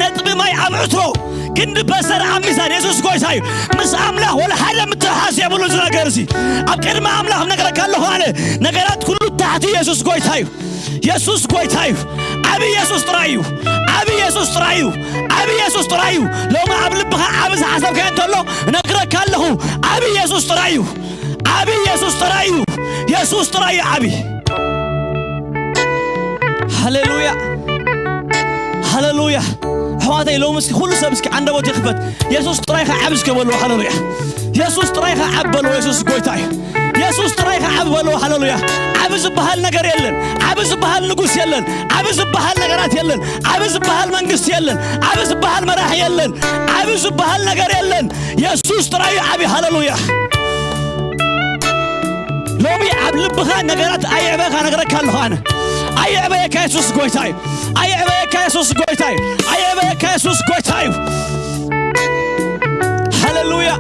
ነጥቢ ማይ ኣብ ዕትሮ፣ ክንዲ በሰር ኣብ ሚዛን። የሱስ ጎይታ እዩ። ምስ ኣምላኽ ወላ ሓደ ምትሕሓዝ የብሉ እዚ ነገር እዚ። ኣብ ቅድሚ ኣምላኽ ነግረካ ኣለኹ ኣነ፣ ነገራት ኩሉ ታሕቲ። የሱስ ጎይታ እዩ። የሱስ ጎይታ እዩ። ዓቢ የሱስ ጥራይ እዩ። ዓቢ የሱስ ጥራይ እዩ። ዓቢ የሱስ ጥራይ እዩ። ሎሚ ኣብ ልብኻ ዓቢ ዝሓሰብካዮ እንተሎ እነግረካ ኣለኹ፣ ዓቢ የሱስ ጥራይ እዩ። ዓቢ የሱስ ጥራይ እዩ። የሱስ ጥራይ እዩ ዓቢ። ሃሌሉያ፣ ሃሌሉያ። ኣሕዋተይ፣ ሎሚ እስኪ ኩሉ ሰብ እስኪ ዓንደበት ይኽፈት። የሱስ ጥራይ ኸዓ ዓቢ እስኪ በልዎ። ሃሌሉያ። የሱስ ጥራይ ኸዓ ዓቢ በልዎ። የሱስ ጎይታ እዩ። የሱስ ጥራይ ኸዓ ዓቢ በልዎ። ሃሌሉያ። ዓቢ ዝበሃል ነገር የለን። ዓቢ ዝበሃል ንጉስ የለን። ዓቢ ዝበሃል ነገራት የለን። ዓቢ ዝበሃል መንግስቲ የለን። ዓቢ ዝበሃል መራሒ የለን። ዓቢ ዝበሃል ነገር የለን። የሱስ ጥራይ እዩ ዓቢ። ሃሌሉያ። ሎሚ ኣብ ልብኻ ነገራት ኣየዕበኻ ነግረካ ኣለኹ ኣነ። ኣየዕበየካ የሱስ ጎይታ እዩ። ኣየዕበየካ የሱስ ጎይታ እዩ። ኣየዕበየካ የሱስ ጎይታ እዩ። ሃሌሉያ።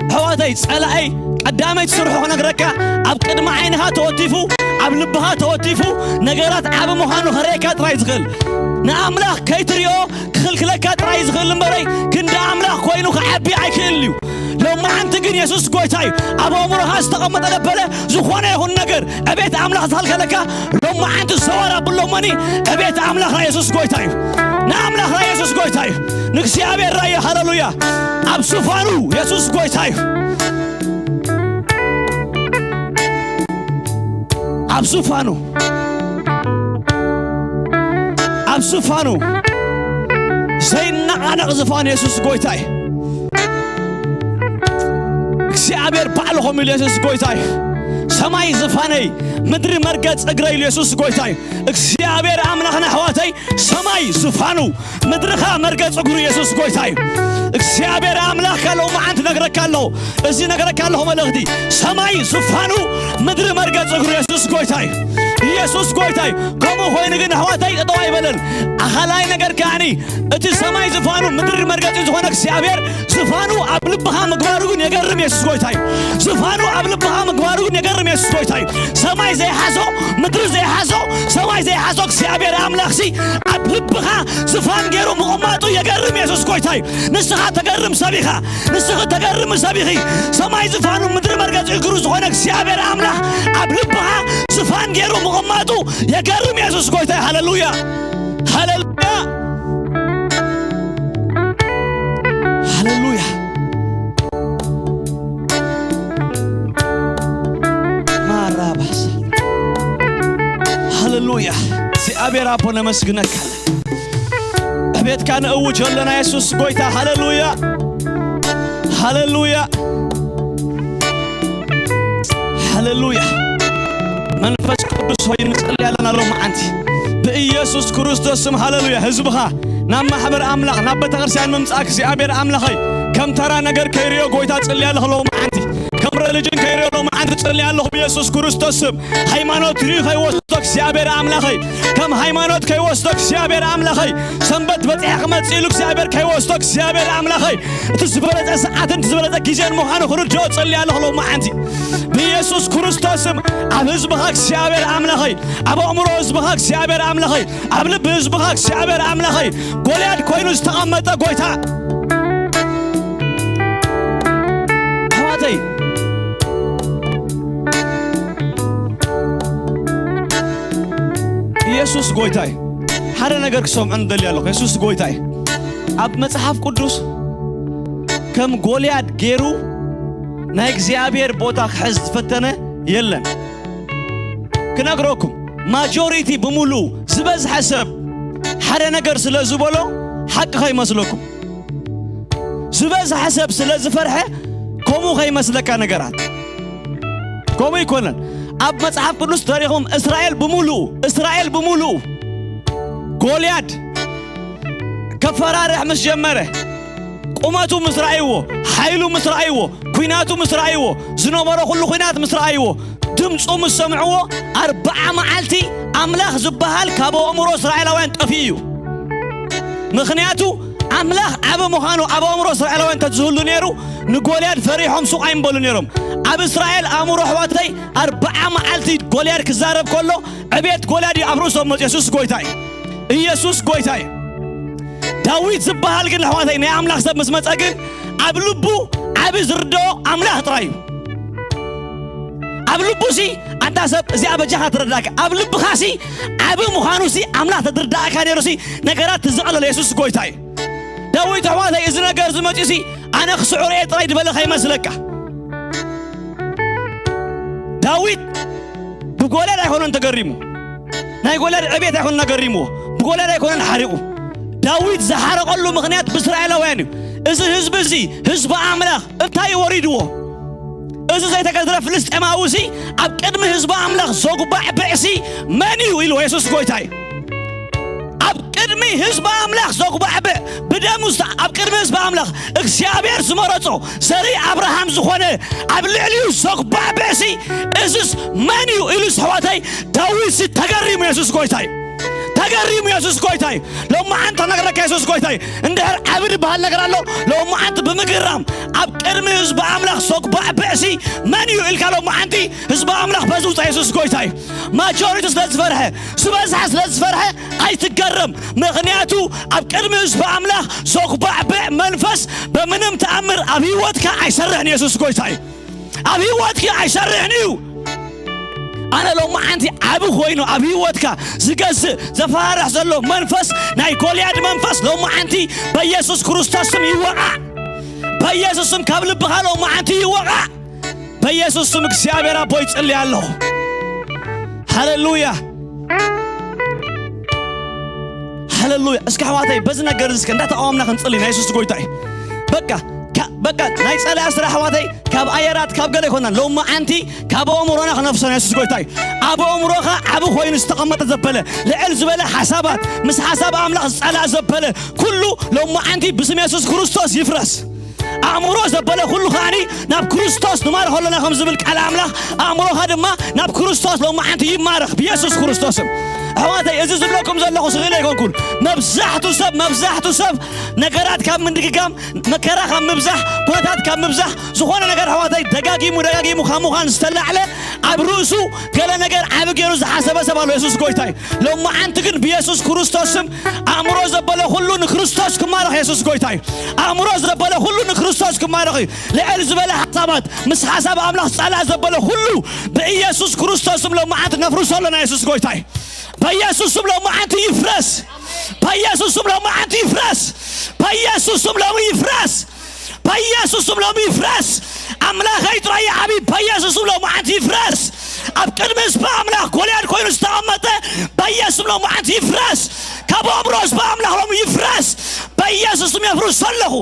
ኣሕዋተይ፣ ጸላኢ ቀዳመይቲ ስርሑ ክነግረካ፣ ኣብ ቅድሚ ዓይንኻ ተወቲፉ፣ ኣብ ልብኻ ተወቲፉ፣ ነገራት ዓቢ ምዃኑ ከርእየካ ጥራይ ዝኽእል፣ ንኣምላኽ ከይትሪኦ ክኽልክለካ ጥራይ ዝኽእል እምበረይ፣ ክንዲ ኣምላኽ ኮይኑ ክዓቢ ኣይክእልን እዩ። ሎማዓንቲ ግን የሱስ ጎይታ እዩ። ኣብ ኣእምሮኻ ዝተቐመጠ ነበረ፣ ዝኾነ ይኹን ነገር ዕቤት ኣምላኽ ዝኸልከለካ፣ ሎማዓንቲ ዘወር ኣብሎ እሞኒ፣ ዕቤት ኣምላኽ ናይ የሱስ ጎይታ እዩ። ንኣምላኽ ናይ የሱስ ጎይታ እዩ። ንእግዚኣብሔር ራእየ። ሃሌሉያ። ኣብ ዙፋኑ የሱስ ጎይታ እዩ። ኣብ ዙፋኑ፣ ኣብ ዙፋኑ፣ ዘይነቓነቕ ዙፋን የሱስ ጎይታ እዩ። እግዚኣብሔር ባዕሉ ከምኡ ኢሉ፣ የሱስ ጎይታ እዩ። ሰማይ ዙፋነይ፣ ምድሪ መርገጽ እግረይ ኢሉ፣ የሱስ ጎይታ እዩ። እግዚኣብሔር ኣምላኽና፣ ኣሕዋተይ፣ ሰማይ ዙፋኑ፣ ምድርኻ መርገጽ እግሩ፣ የሱስ ጎይታ እዩ። እግዚኣብሔር ኣምላኽካ ሎማዓንቲ ነግረካ ኣለኹ። እዚ ነግረካ ኣለኹ መልእኽቲ። ሰማይ ዙፋኑ፣ ምድሪ መርገጽ እግሩ፣ የሱስ ጎይታ እዩ። ኢየሱስ ጎይታ እዩ። ከምኡ ኮይኑ ግን ኣሕዋተይ ጠጠው ኣይበለን። ኣኻላይ ነገር ከኣኒ፣ እቲ ሰማይ ዙፋኑ፣ ምድሪ መርገጺ ዝኾነ እግዚኣብሔር ዙፋኑ ኣብ ልብኻ ምግባሩ ግን የገርም፣ የሱስ ጎይታ እዩ። ዙፋኑ ኣብ ልብኻ ምግባሩ ግን የገርም፣ የሱስ ጎይታ እዩ። ሰማይ ዘይሓዞ፣ ምድሪ ዘይሓዞ፣ ሰማይ ዘይሓዞ እግዚኣብሔር ኣምላኽሲ ኣብ ልብኻ ዝፋን ገይሩ ምቕማጡ የገርም፣ የሱስ ጎይታ እዩ። ንስኻ ተገርም ሰብ ኢኻ። ንስኺ ተገርሚ ሰብ ኢኺ። ሰማይ ዝፋኑ ምድሪ መርገጺ እግሩ ዝኾነ እግዚኣብሔር ኣምላኽ ኣብ ልብኻ ዝፋን ገይሩ ምቕማጡ የገርም፣ የሱስ ጎይታ እዩ። ሃሌሉያ፣ ሃሌሉያ፣ ሃሌሉያ። ማራባሳ፣ ሃሌሉያ። እግዚኣብሔር ኣቦ ነመስግነካ። ዕቤትካ ነእውጅ ኣለና የሱስ ጎይታ። ሃሌሉያ፣ ሃሌሉያ፣ ሃሌሉያ። መንፈስ ቅዱስ ሆይ ንጸሊ ኣለና ሎማዓንቲ ብኢየሱስ ክርስቶስ ስም። ሃሌሉያ። ህዝብኻ ናብ ማሕበር ኣምላኽ፣ ናብ ቤተክርስትያን ምምጻእ እግዚኣብሔር ኣምላኸይ ከም ተራ ነገር ከይርእዮ ጎይታ ጽሊ ኣለኹ ሎማዓንቲ። ከም ሬሊጅን ከይርእዮ ሎማዓንቲ ጽሊ ኣለኹ ብኢየሱስ ክርስቶስ ስም። ሃይማኖት ርእዩ ከይወስዶ እግዚኣብሔር ኣምላኸይ፣ ከም ሃይማኖት ከይወስዶ እግዚኣብሔር ኣምላኸይ። ሰንበት በጺሐ ክመጽእ ኢሉ እግዚኣብሔር ከይወስዶ እግዚኣብሔር ኣምላኸይ። እቲ ዝበለጸ ሰዓትን እቲ ዝበለጸ ግዜን ምዃኑ ክርድኦ ጽሊ ኣለኹ ሎማዓንቲ ብኢየሱስ ክርስቶስ ስም። ኣብ ህዝብኻ እግዚኣብሔር ኣምላኸይ፣ ኣብ ኣእምሮ ህዝብኻ እግዚኣብሔር ኣምላኸይ፣ ኣብ ልቢ ህዝብኻ እግዚኣብሔር ኣምላኸይ፣ ጎልያድ ኮይኑ ዝተቐመጠ ጎይታ ኣሕዋተይ፣ ኢየሱስ ጎይታ እዩ። ሓደ ነገር ክሰምዑ ንደሊ ኣለኹ። የሱስ ጎይታ እዩ። ኣብ መጽሓፍ ቅዱስ ከም ጎልያድ ገይሩ ናይ እግዚኣብሔር ቦታ ክሕዝ ዝፈተነ የለን። ክነግረኩም፣ ማጆሪቲ ብምሉኡ ዝበዝሐ ሰብ ሓደ ነገር ስለ ዝበሎ ሓቂ ከይመስለኩም። ዝበዝሐ ሰብ ስለ ዝፈርሐ ከምኡ ከይመስለካ ነገራት። ከምኡ ይኮነን። ኣብ መጽሓፍ ቅዱስ ተሪኹም እስራኤል ብምሉኡ፣ እስራኤል ብምሉኡ ጎልያድ ከፈራርሕ ምስ ጀመረ፣ ቁመቱ ምስ ረኣይዎ፣ ሓይሉ ምስ ረኣይዎ፣ ኲናቱ ምስ ረኣይዎ፣ ዝነበሮ ኩሉ ኲናት ምስ ረኣይዎ፣ ድምፁ ምስ ሰምዕዎ፣ ኣርብዓ መዓልቲ ኣምላኽ ዝበሃል ካብ ኣእምሮ እስራኤላውያን ጠፊኡ እዩ። ምኽንያቱ ኣምላኽ ዓቢ ምዃኑ ኣብ ኣእምሮ እስራኤላውያን እንተዝህሉ ነይሩ፣ ንጎልያድ ፈሪሖም ሱቕ ኣይምበሉ ነይሮም። ኣብ እስራኤል ኣእምሮ ኣሕዋተይ ኣርብዓ መዓልቲ ጎልያድ ክዛረብ ከሎ፣ ዕቤት ጎልያድ እዩ ኣብ ርእሶም መፅኡ። የሱስ ጎይታ እዩ። ኢየሱስ ጎይታ እዩ። ዳዊት ዝበሃል ግን ኣሕዋተይ ናይ ኣምላኽ ሰብ ምስ መጸ ግን ኣብ ልቡ ዓቢ ዝርድኦ ኣምላኽ ጥራይ እዩ። ኣብ ልቡ ሲ ኣንታ ሰብ እዚኣ በጃኻ ትረዳእካ ኣብ ልብኻ ሲ ዓቢ ምዃኑ ሲ ኣምላኽ ተድርዳእካ ነይሩ ሲ ነገራት ትዘቐለለ የሱስ ጎይታ እዩ። ዳዊት ኣሕዋተይ እዚ ነገር ዝመጽኡ ሲ ኣነ ክስዕሮ እየ ጥራይ ዝበለ ከይመስለካ። ዳዊት ብጎልያድ ኣይኮነን ተገሪሙ። ናይ ጎልያድ ዕቤት ኣይኮነን ኣገሪምዎ። ብጎልያድ ኣይኮነን ሓሪቑ። ዳዊት ዝሓረቐሉ ምኽንያት ብእስራኤላውያን እዩ። እዚ ህዝቢ እዚ ህዝቢ ኣምላኽ እንታይ እዩ ወሪድዎ? እዚ ዘይተገድረ ፍልስጤማዊ እዚ ኣብ ቅድሚ ህዝቢ ኣምላኽ ዘጉባዕ ብዕሲ መን እዩ ኢሉ የሱስ ጎይታ እዩ። ኣብ ቅድሚ ህዝቢ ኣምላኽ ዘጉባዕ ብዕ ብደሙ ዝተ ኣብ ቅድሚ ህዝቢ ኣምላኽ እግዚኣብሔር ዝመረጾ ዘርኢ ኣብርሃም ዝኾነ ኣብ ልዕሊኡ ዘጉባዕ ብዕሲ እዝስ መን እዩ ኢሉ ኣሕዋተይ ዳዊት ሲ ተገሪሙ የሱስ ጎይታ እዩ። ተገሪሙ የሱስ ጎይታ እዩ። ሎማዓንቲ ነግረካ የሱስ ጎይታ እዩ። እንድሕር ዓቢ ዝበሃል ነገር ኣሎ ሎማዓንቲ ብምግራም ኣብ ቅድሚ ህዝቢ ኣምላኽ ዘጉባዕ ብዕሲ መን እዩ ኢልካ ሎማዓንቲ ህዝቢ ኣምላኽ በዚ ውፃእ የሱስ ጎይታ እዩ። ማጆሪቲ ስለ ዝፈርሐ ዝበዝሐ ስለ ዝፈርሐ ኣይትገረም። ምኽንያቱ ኣብ ቅድሚ ህዝቢ ኣምላኽ ዘጉባዕብዕ መንፈስ በምንም ተኣምር ኣብ ህይወትካ ኣይሰርሕን። የሱስ ጎይታ እዩ። ኣብ ህይወትኪ ኣይሰርሕን እዩ። ኣነ ሎማዓንቲ ዓቢ ኮይኑ ኣብ ህይወትካ ዝገዝእ ዘፈራርሕ ዘሎ መንፈስ ናይ ጎልያድ መንፈስ ሎማዓንቲ በኢየሱስ ክርስቶስ ስም ይወቓዕ። በኢየሱስ ስም ካብ ልብኻ ሎማዓንቲ ይወቓዕ። በኢየሱስ ስም እግዚኣብሔር ኣቦ ይጽልይ ኣለኹ። ሃሌሉያ። ሃሌሉያ። እስኪ ኣሕዋተይ በዚ ነገር እዚ እስከ እንዳተቃወምና ክንጽሊ ናይ የሱስ ጎይታ እዩ። በቃ ካ- በቃ ናይ ጸለያ ስራሕ ኣሕዋተይ ካብ ኣየራት ካብ ገለ ይኮና ሎማዓንቲ ካብ ኣእምሮና ክነፍሶ ናይ የሱስ ጎይታ እዩ። ኣብ ኣእምሮኻ ዓቢ ኮይኑ ዝተቐመጠ ዘበለ ልዕል ዝበለ ሓሳባት ምስ ሓሳብ ኣምላኽ ዝጸላእ ዘበለ ኩሉ ሎማዓንቲ ብስም የሱስ ክርስቶስ ይፍረስ። ኣእምሮ ዘበለ ኩሉ ከዓኒ ናብ ክርስቶስ ንማርኽ ኣሎና ከም ዝብል ቃል ኣምላኽ ኣእምሮኻ ድማ ናብ ክርስቶስ ሎማዓንቲ ይማረኽ ብየሱስ ክርስቶስም። ኣሕዋተይ እዚ ዝብለኩም ዘለኹ ስኽእል ኣይኮንኩን። መብዛሕቱ ሰብ መብዛሕቱ ሰብ ነገራት ካብ ምድግጋም መከራ ካብ ምብዛሕ ኩነታት ካብ ምብዛሕ ዝኾነ ነገር ኣሕዋተይ ደጋጊሙ ደጋጊሙ ካብ ምዃን ዝተላዕለ ኣብ ርእሱ ገለ ነገር ዓቢ ገይሩ ዝሓሰበ ሰብ ኣሎ። የሱስ ጎይታ እዩ። ሎማዓንቲ ግን ብየሱስ ክርስቶስ ስም ኣእምሮ ዘበለ ኩሉ ንክርስቶስ ክማረኽ የሱስ ጎይታ እዩ። ኣእምሮ ዘበለ ኩሉ ንክርስቶስ ክማረኽ እዩ። ልዕል ዝበለ ሓሳባት ምስ ሓሳብ ኣምላኽ ጸላእ ዘበለ ኩሉ ብኢየሱስ ክርስቶስ ስም ሎማዓንቲ ነፍርሶ ኣለና። የሱስ ጎይታ እዩ። በኢየሱስ ስም ሎማዓንቲ ይፍረስ። በኢየሱስ ስም ሎማዓንቲ ይፍረስ። በኢየሱስ ስም ሎሚ ይፍረስ። በኢየሱስ ስም ሎሚ ይፍረስ። ኣምላኸይ ጥራይ ዓቢ በኢየሱስ ስም ሎማዓንቲ ይፍረስ። ኣብ ቅድሚ ህዝቢ ኣምላኽ ጎልያድ ኮይኑ ዝተቐመጠ በኢየሱስ ስም ሎማዓንቲ ይፍረስ። ካብ ኣእምሮ ህዝቢ ኣምላኽ ሎሚ ይፍረስ። በኢየሱስ ስም የፍርሶ ኣለኹ።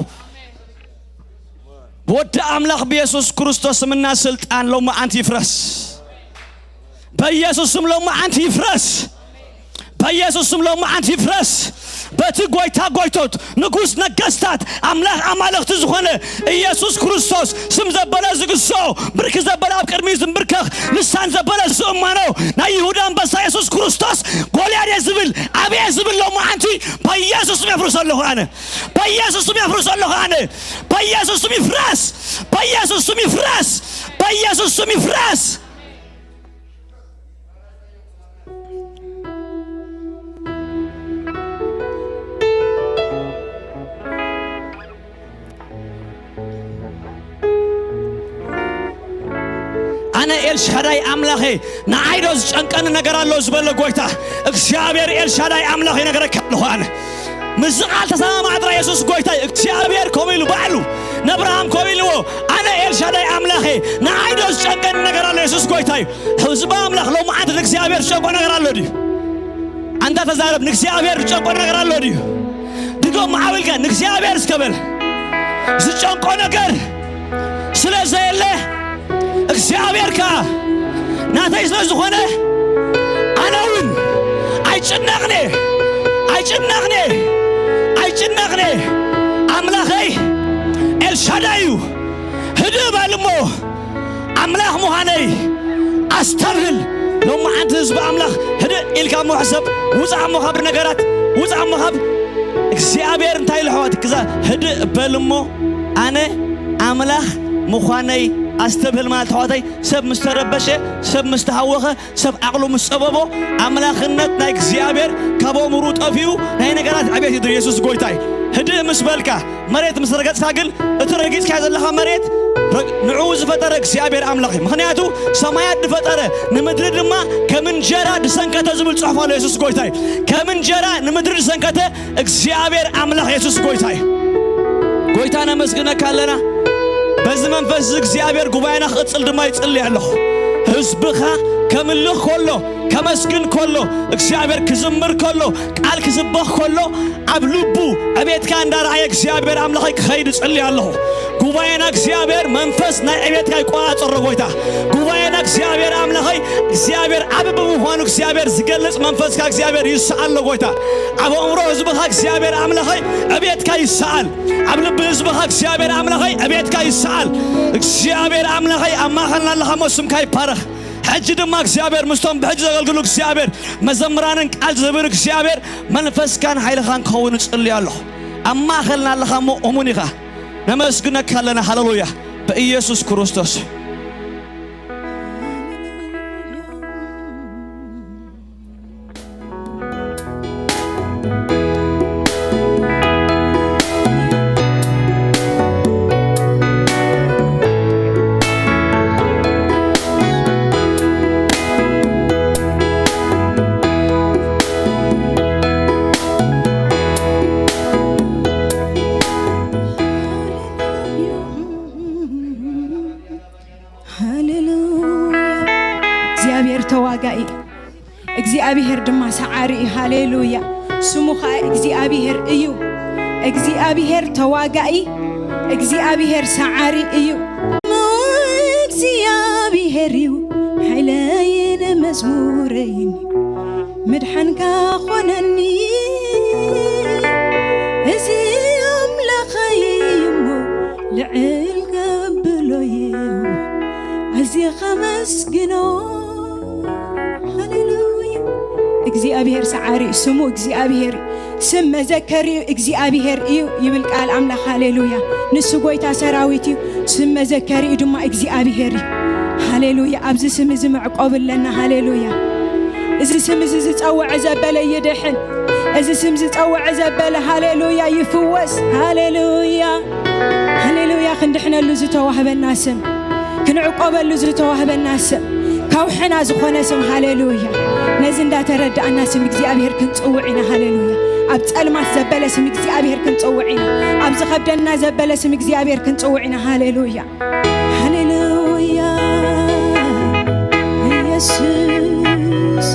ወዲ ኣምላኽ ብየሱስ ክርስቶስ ስምና ስልጣን ሎማዓንቲ ይፍረስ። በኢየሱስ ስም ሎማዓንቲ ይፍረስ። በኢየሱስ ስም ሎማዓንቲ ይፍረስ። በቲ ጎይታ ጎይቶት ንጉስ ነገስታት ኣምላኽ ኣማልኽቲ ዝኾነ ኢየሱስ ክርስቶስ ስም ዘበለ ዝግስኦ ብርክ ዘበለ ኣብ ቅድሚ ዝንብርከኽ ልሳን ዘበለ ዝእመኖ ናይ ይሁዳ ኣንበሳ የሱስ ክርስቶስ ጎልያድ እየ ዝብል ዓብየ ዝብል ሎማዓንቲ በኢየሱስ ስም የፍርሶ ኣለኹ ኣነ። በኢየሱስ ስም የፍርሶ ኣለኹ ኣነ። በኢየሱስ ስም ይፍረስ። በኢየሱስ ስም ይፍረስ። በኢየሱስ ስም ይፍረስ። ኣነ ኤልሻዳይ ኣምላኸ ንዓይዶ ዝጨንቀኒ ነገር ኣሎ ዝበለ ጎይታ እግዚኣብሔር ኤልሻዳይ ኣምላኸ ይነገረካ ኣለኹ ኣነ። ምስዚ ቃል ተሰማማዕ ጥራይ የሱስ ጎይታ እዩ። እግዚኣብሔር ከምኡ ኢሉ ባዕሉ ነብርሃም ከምኡ ኢልዎ ኣነ ኤልሻዳይ ኣምላኸ ንዓይዶ ዝጨንቀኒ ነገር ኣሎ የሱስ ጎይታ እዩ። ህዝቢ ኣምላኽ ሎማዓንቲ ንእግዚኣብሔር ዝጨንቆ ነገር ኣሎ ድዩ? ኣንታ ተዛረብ። ንእግዚኣብሔር ዝጨንቆ ነገር ኣሎ ድዩ? ድገም መዓዊልካ ንእግዚኣብሔር እስከ በል። ዝጨንቆ ነገር ስለ ዘየለ እግዚኣብሔር ከኣ ናተይ ስለ ዝኾነ ኣነ እውን ኣይጭነቕን እየ። ኣይጭነቕን እየ። ኣይጭነቕን እየ። ኣምላኸይ ኤልሻዳይ እዩ። ህድእ በል እሞ ኣምላኽ ምዃነይ ኣስተብህል። ሎማዓንቲ ህዝቢ ኣምላኽ ህድእ ኢልካ እሞ ሕሰብ። ውፃእ እሞ ካብ ነገራት ውፃእ እሞ ካብ እግዚኣብሔር እንታይ ኢሉ ኣሕዋት ክዛ ህድእ በል እሞ ኣነ ኣምላኽ ምዃነይ ኣስተብህል ማለት ኣሕዋተይ፣ ሰብ ምስ ተረበሸ፣ ሰብ ምስ ተሃወኸ፣ ሰብ ዓቕሉ ምስ ጸበቦ፣ ኣምላኽነት ናይ እግዚኣብሔር ካብ ኣእምሩ ጠፊኡ፣ ናይ ነገራት ዕቤት እዩ። ኢየሱስ ጎይታይ። ህድእ ምስ በልካ፣ መሬት ምስ ረገጽካ ግን፣ እቲ ረጊጽካዮ ዘለኻ መሬት፣ ረግ-፣ ንዕኡ ዝፈጠረ እግዚኣብሔር ኣምላኽ እዩ። ምኽንያቱ፣ ሰማያት ዝፈጠረ፣ ንምድሪ ድማ ከም እንጀራ ዝሰንከተ ዝብል ጽሑፍ ኣሎ። ኢየሱስ ጎይታይ። ከም እንጀራ ንምድሪ ዝሰንከተ እግዚኣብሔር ኣምላኽ ኢየሱስ ጎይታይ። ጎይታ ነመስግነካ ኣለና። በዚ መንፈስ እዚ እግዚኣብሔር ጉባኤና ክቕጽል ድማ ይጽሊ ኣለኹ። ህዝብኻ ከምልኽ ከሎ፣ ከመስግን ከሎ፣ እግዚኣብሔር ክዝምር ከሎ፣ ቃል ክስበኽ ከሎ፣ ኣብ ልቡ ዕቤትካ እንዳረኣየ እግዚኣብሔር ኣምላኸይ ክኸይድ እጽሊ ኣለኹ። ጉባኤና እግዚኣብሔር መንፈስ ናይ ዕቤትካ ይቆጻጸሮ ጎይታ። ጉባኤና እግዚኣብሔር ኣምላኸይ፣ እግዚኣብሔር ዓቢ ብምዃኑ እግዚኣብሔር ዝገልጽ መንፈስካ እግዚኣብሔር ይስኣሎ ጎይታ። ኣብ ኣእምሮ ህዝብኻ እግዚኣብሔር ኣምላኸይ ዕቤትካ ይስኣል። ኣብ ልቢ ህዝብኻ እግዚኣብሔር ኣምላኸይ ዕቤትካ ይስኣል። እግዚኣብሔር ኣምላኸይ ኣብ ማእኸልና ኣለኻ እሞ ስምካ ይባረኽ። ሕጂ ድማ እግዚኣብሔር ምስቶም ብሕጂ ዘገልግሉ እግዚኣብሔር መዘምራንን ቃል ዝህብን እግዚኣብሔር መንፈስካን ሓይልኻን ክኸውን እጽሊ ኣለኹ። ኣብ ማእኸልና ኣለኻ እሞ እሙን ኢኻ። ነመስግነካ ኣለና። ሃሌሉያ። ብኢየሱስ ክርስቶስ። ሃሌሉያ። እግዚኣብሔር ተዋጋኢ፣ እግዚኣብሔር ድማ ሰዓሪ እዩ። ሃሌሉያ። ስሙ ኸኣ እግዚኣብሔር እዩ። እግዚኣብሔር ተዋጋኢ፣ እግዚኣብሔር ሰዓሪ እዩ። እግዚኣብሔር እዩ ሓይለይን መዝሙረይን፣ ምድሓንካ ኾነኒ። እዚ ኣምላኸይ እሞ ልዕል ከብሎ እየ ኣዝየ ኸመስግኖ። ሃሌሉያ። እግዚኣብሔር ሰዓሪ እዩ፣ ስሙ እግዚኣብሔር እዩ። ስም መዘከሪኡ እግዚኣብሔር እዩ ይብል ቃል ኣምላኽ። ሃሌሉያ። ንሱ ጎይታ ሰራዊት እዩ፣ ስም መዘከሪኡ ድማ እግዚኣብሔር እዩ። ሃሌሉያ። ኣብዚ ስም እዚ መዕቆብ ኣለና። ሃሌሉያ። እዚ ስም እዚ ዝጸውዐ ዘበለ ይድሕን። እዚ ስም ዝጸውዐ ዘበለ፣ ሃሌሉያ፣ ይፍወስ። ሃሌሉያ። ሃሌሉያ። ክንድሕነሉ ዝተዋህበና ስም፣ ክንዕቆበሉ ዝተዋህበና ስም፣ ከውሕና ዝኾነ ስም። ሃሌሉያ። ነዚ እንዳተረዳእና ስም እግዚኣብሔር ክንጽውዕ ኢና። ሃሌሉያ። ኣብ ጸልማት ዘበለ ስም እግዚኣብሔር ክንጽውዕ ኢና። ኣብ ዝኸብደና ዘበለ ስም እግዚኣብሔር ክንጽውዕ ኢና። ሃሌሉያ። ሃሌሉያ። ኢየሱስ።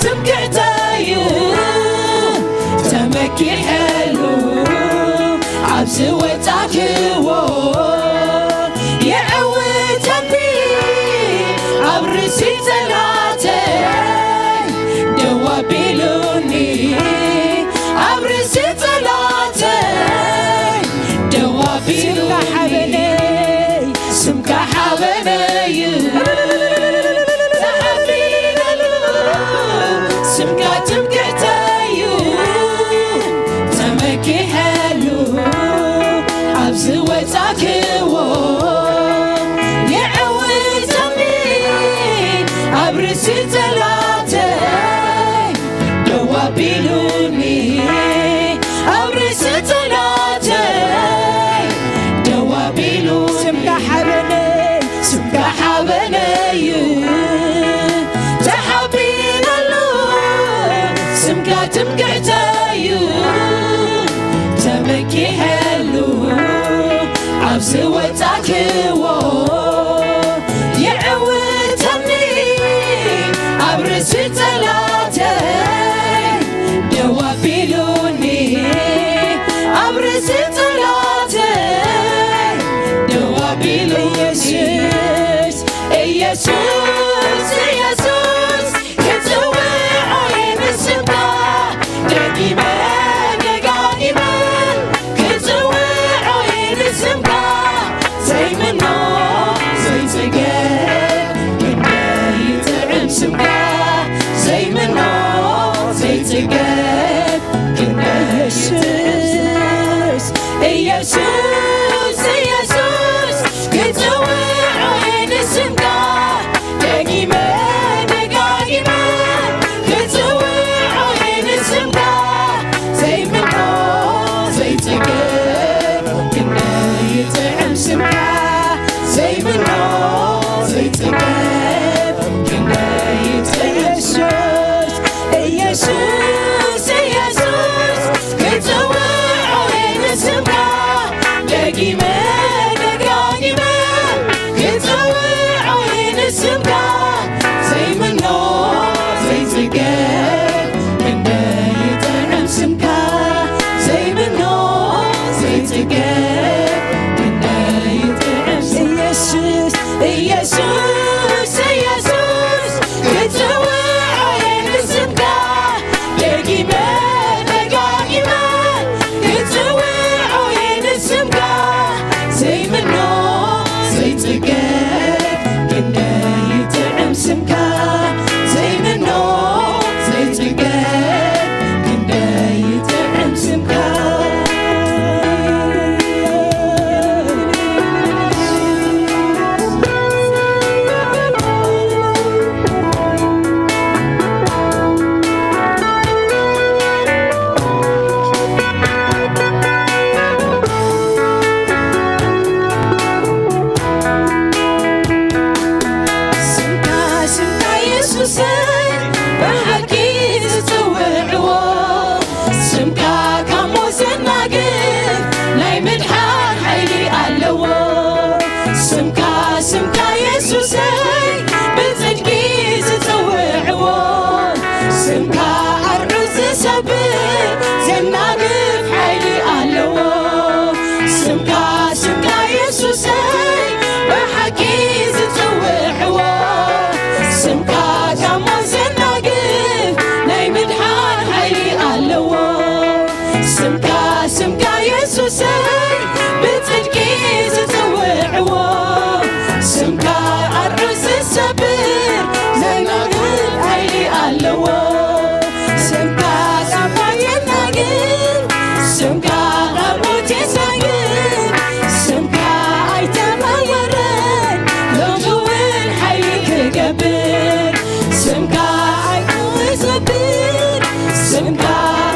ትምክሕተዩ ተመኪሐሉ ኣብ ዝወጻክዎ የዕውተኒ ኣብ ርእሲ ጸላተይ ደው ኣቢሉኒ ኣብ ርእሲ ጸላተይ ደው ኣቢሉኒ ስምካ ሓበነይ ስምካ ሓበነዩ ተሓቢነሉ ስምካ ትምክሕተዩ ተመኪሐሉ ኣብ ዝወጻክዎ የዕውተኒ ኣብ ርእሲ ጸላተይ ደው ኣቢሉኒ ኣብ ርእሲ ጸላተይ ደው ኣቢሉ ስምካ ሓበነይ ስምካ ሓበነዩ ተሓቢነሉ ስምካ ትምክሕተዩ ተመኪሐሉ ኣብ ዝወጻክዎ የዕውተኒ ኣብ ርእሲ ጸላተይ ደው ኣቢሉኒ ኣብ ርእሲ ጸላተይ ደው ኣቢሉ ኢየሱስ ኢየሱስ ኢየሱስ ክጽውዖ እየ ንስምካ ደጊመ ደጋጊመ ክጽውዖ እየ ንስምካ ዘይምኖ ዘይጽገብ ክንደይ ይጥዕም ስምካ ዘይምኖ ዘይጽገብ ክንደይ ይጥዕም ኢየሱስ ኢየሱስ ኢየሱስ ክጽውዖ እየ ንስምካ ደጊመ ደጋጊመ ክጽውዖ እየ ንስምካ ዘይምኖ ዘይጽገብ ክንደይ ይጥዕም ስምካ ዘይምኖ ዘይጽገብ ክንደይ ይጥዕም ኢየሱስ ኢየሱስ ኢየሱስ ክጽውዖ እየ ንስምካ ደጊመ ደጋጊመ ክጽውዖ እየ ንስምካ ዘይምኖ ዘይጽገብ ክንደይ ይጥዕም ስምካ ዘይምኖ ዘይጽገብ ክንደይ ይጥዕም ኢየሱስ ኢየሱስ ኢየሱስ ክጽውዖ እየ ንስምካ ደጊመ ደጋጊመ ክጽውዖ እየ ንስምካ ዘይምኖ ዘይጽገብ ክንደይ ይጥዕም ስምካ ዘይምኖ ዘይጽገብ ክንደይ ይጥዕም ስምካ ስምካ ስምካ የሱሰይ ብሓቂ ዝጽውዕዎ ስምካ ካብ ሞት ዘናግፍ ናይ ምድሓን ሓይሊ ኣለዎ ስምካ ስምካ የሱሰይ ብጽድቂ ዝጽውዕዎ ስምካ ኣርዑት ዝሰብር ዘናግፍ ሓይሊ ኣለዎ ስምካ ስምካ የሱሰይ ብሓቂ ዝጽውዕዎ ስምካ ካብ ሞት ዘናግፍ ናይ ምድሓን ሓይሊ ኣለዎ ስምካ ስምካ የሱሰይ ብጽድቂ ዝጽውዕዎ ስምካ ኣርዑት ዝሰብር ዘናግፍ ሓይሊ ኣለዎ ስምካ ካብ ሞት የናግፍ ስምካ ካብ ሞት የናግፍ ስምካ ኣይተቐየረን ሎሚ እውን ሓይሊ ክገብር ስምካ ኣይክዘብር ስምካ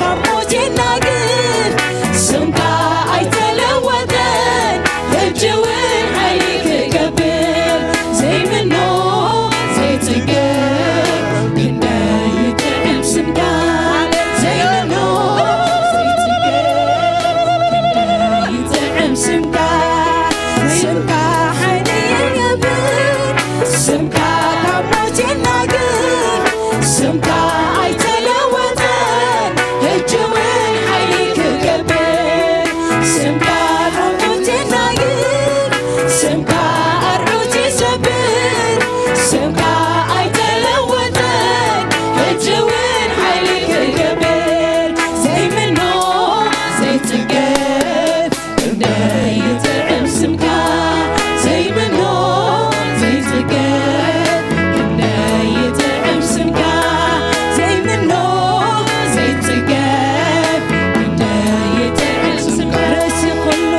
ካብ ሞት የናግፍ ስምካ ኣይተለወጠን ሕጂ እውን ሓይሊ ክገብር ዘይምኖ ዘይጽገብ ክንደይ ይጥዕም ስምካ ዘይምኖ ዘይጽገብ ክንደይ ይጥዕም ስምካ ስምካ ሓይሊ የብር ስምካ ካብ ሞት የናግፍ ስምካ ኣይተለወጠን፣ ሕጂ እውን ሓይሊ ክገብር። ስምካ ኣርዑት የናግር፣ ስምካ ኣርዑት ይሰብር። ስምካ ኣይተለወጠን፣ ሕጂ እውን ሓይሊ ክገብር። ዘይምኖ ዘይጽገብ ክንደይ ይጥዕም ስምካ፣ ዘይምኖ ዘይጽገብ ክንደይ ይጥዕም ስምካ፣ ዘይምኖ ዘይጽገብ ክንደይ ይጥዕም ስምካ። ርእሲ ኩሉ፣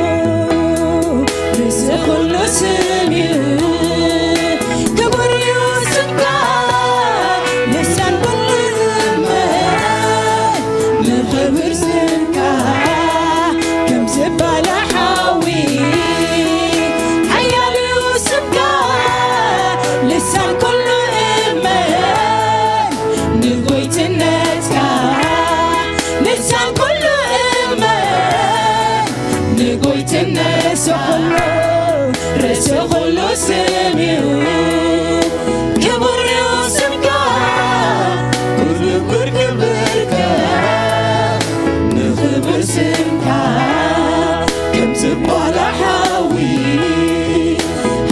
ርእሲ ኩሉ ስም እዩ፣ ክቡር እዩ ስምካ፣ ልሳን ኩሉ እመን ንኽብር ስምካ ከም ዝባላ ሓዊ። ሓያል እዩ ስምካ፣ ልሳን ኩሉ እመን ንጎይትነትካ፣ ልሳን ኩሉ እመን ንጎይትነት። ርእሲ ኩሉ፣ ርእሲ ኩሉ ስም እዩ፣ ክቡር እዩ ስምካ፣ ኩሉ ክብር ክብርካ ንኽብር ስምካ ከም ዝባላ ሓዊ።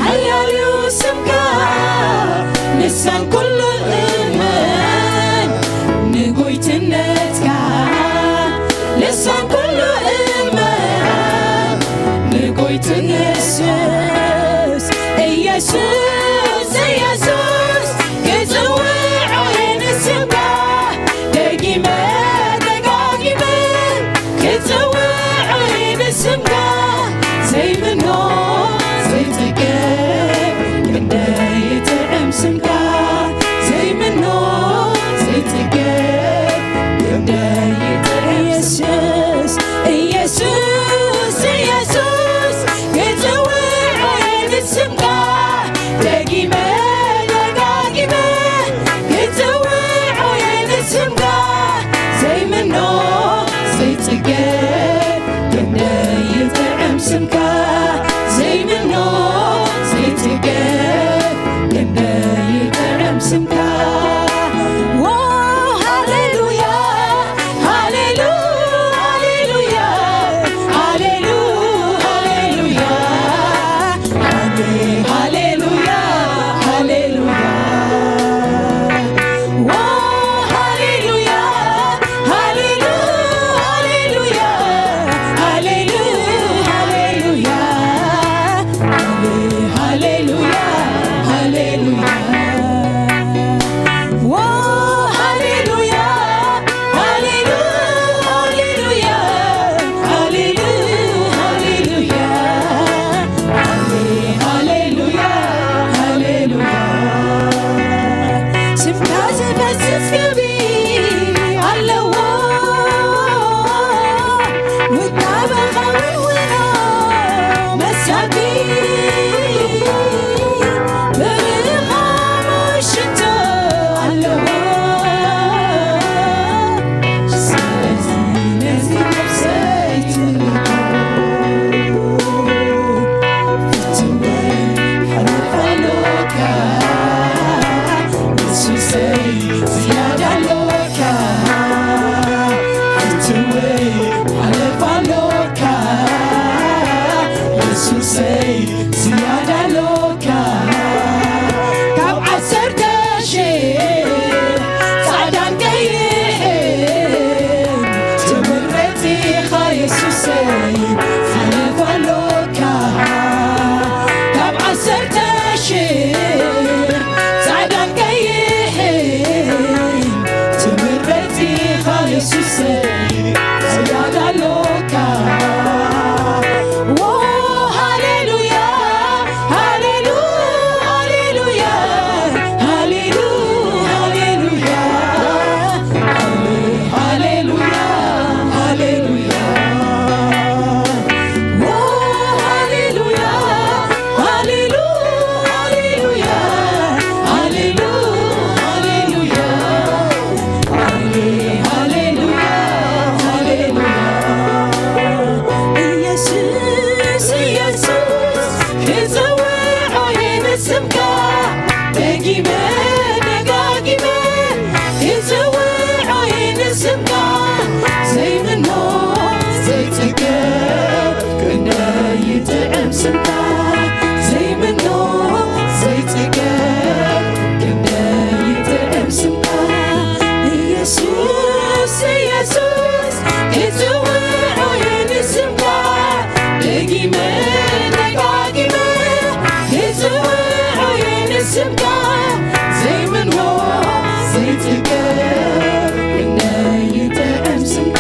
ሓያል እዩ ስምካ፣ ልሳን ኩሉ እመን ንጎይትነትካ፣ ልሳን ኩሉ እመን ንጎይትነት። ኢየሱስ፣ ኢየሱስ፣ ኢየሱስ፣ ክጽውዖ እየ ንስምካ፣ ደጊመ ደጋጊመ ክጽውዖ እየ ንስምካ፣ ዘይምኖ ዘይጽገብ ክንደይ ይጥዕም ስምካ፣ ዘይምኖ ዘይጽገብ ክንደይ ይጥዕም ስምካ። ኢየሱስ፣ ኢየሱስ፣ ኢየሱስ፣ ክጽውዖ እየ ንስምካ፣ ደጊመ ደጋጊመ ክጽውዖ እየ ንስምካ፣ ዘይምኖ ዘይጽገብ ክንደይ ይጥዕም ስምካ፣ ዘይምኖ ዘይጽገብ ክንደይ ይጥዕም ስምካ። ዎ፣ ሃሌሉያ፣ ሃሌሉ-፣ ሃሌሉያ፣ ሃሌሉ-፣ ሃሌሉያ፣ ሃሌ-፣ ሃሌሉያ፣ ሃሌሉያ። ዎ፣ ሃሌሉያ፣ ሃሌሉ-፣ ሃሌሉያ፣ ሃሌሉ-፣ ሃሌሉያ፣ ሃሌ-፣ ሃሌሉያ፣ ሃሌሉያ። ዎ፣ ሃሌሉያ፣ ሃሌሉ-፣ ሃሌሉያ፣ ሃሌሉ-፣ ሃሌሉያ፣ ሃሌ-፣ ሃሌሉያ፣ ሃሌሉያ። ስምካ ዝፈስስ ግቢ ኣለዎ፣ ውዳበኻ ውንውኖ መሳኪ ብርኻሞ ሽቶ ኣለዎ። ስለዚ ነዚ ነፍሰይ ትምልኮ ፍትወይ ሓለፋ ኣሎካ፣ የሱሰይ ዝያዳ ኣሎካ። ፍትወይ ሓለፋ ኣሎካ፣ የሱሰይ ዝያዳ ኣሎካ። ካብ ዓሰርተ ሺሕ ጻዕዳን ቀይሕን ትምረጽ ኢኻ የሱሰይ፣ ሓለፋ ኣሎካ። ካብ ዓሰርተ ሺሕ ጻዕዳን ቀይሕን ትምረጽ ኢኻ የሱሰይ፣ ዝያዳ ኣሎካ። ዎ፣ ሃሌሉያ፣ ሃሌሉ-፣ ሃሌሉያ፣ ሃሌሉ-፣ ሃሌሉያ፣ ሃሌ-፣ ሃሌሉያ፣ ሃሌሉያ። ዎ፣ ሃሌሉያ፣ ሃሌሉ-፣ ሃሌሉያ፣ ሃሌሉ-፣ ሃሌሉያ፣ ሃሌ-፣ ሃሌሉያ፣ ስምካ ዘይምኖ ዘይጽገብ ክንደይ ይጥዕም ስምካ ዘይምኖ ዘይጽገብ ክንደይ ይጥዕም ስምካ ኢየሱስ ኢየሱስ ክጽውዖ የንስምካ ደጊመ ደጋጊመ ክጽውዖ የንስምካ ዘይምኖ ዘይጽገብ ክንደይ ይጥዕም ስምካ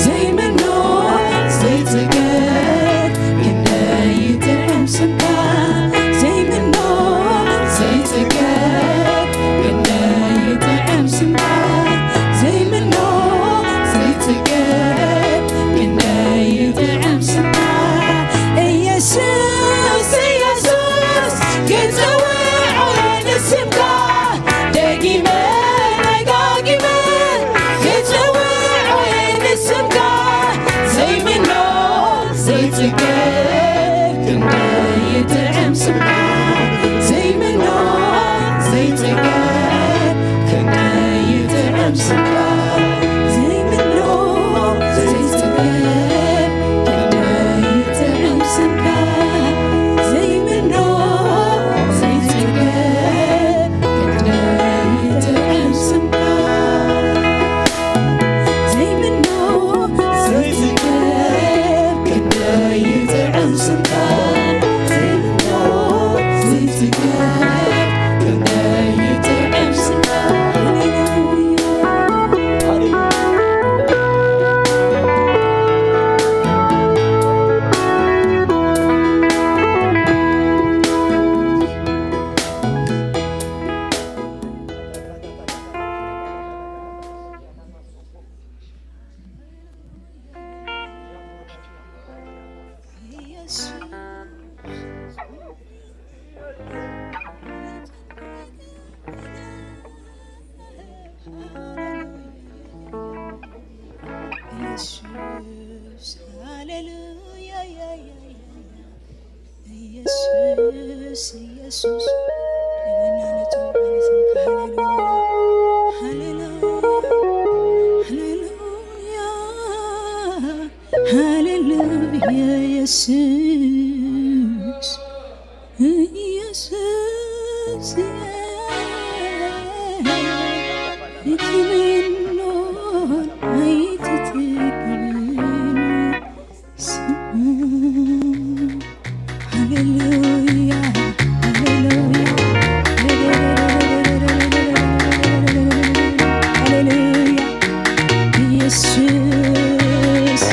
ዘይምኖ ዘይጽገብ ክንደይ ይጥዕም ስምካ ዘይምኖ ዘይጽገብ ክንደይ ይጥዕም ስምካ ዘይምኖ ዘይጽገብ ክንደይ ይጥዕም ስምካ ኢየሱስ ኢየሱስ ክጽውዖ ንስምካ ደጊመ ደጋጊመ ክጽውዖ ንስምካ ዘይምኖ ዘይጽገብ ክንደይ ይጥዕም ስምካ ዘይምኖ ዘይጽገብ ክንደይ ይጥዕም ስምካ ዘይምኖ ዘይጽገብ ክንደይ ይጥዕም ስምካ ዘይምኖ ዘይጽገብ ክንደይ ይጥዕም ስምካ ዘይምኖ ዘይጽገብ ክንደይ ይጥዕም ስምካ ዘይምኖ ዘይጽገብ ክንደይ ይጥዕም ስምካ ሃሌሉያ ኢየሱስ ሃሌሉያ ኢየሱስ ኢየሱስ ሃሌሉያ ሃሌሉያ ሃሌሉያ ሃሌሉያ ኢየሱስ ኢየሱስ ክትመኖን ኣይትትግብን ስም ሃሌሉያ ሃሌሉያ ሃሌሉያ ኢየሱስ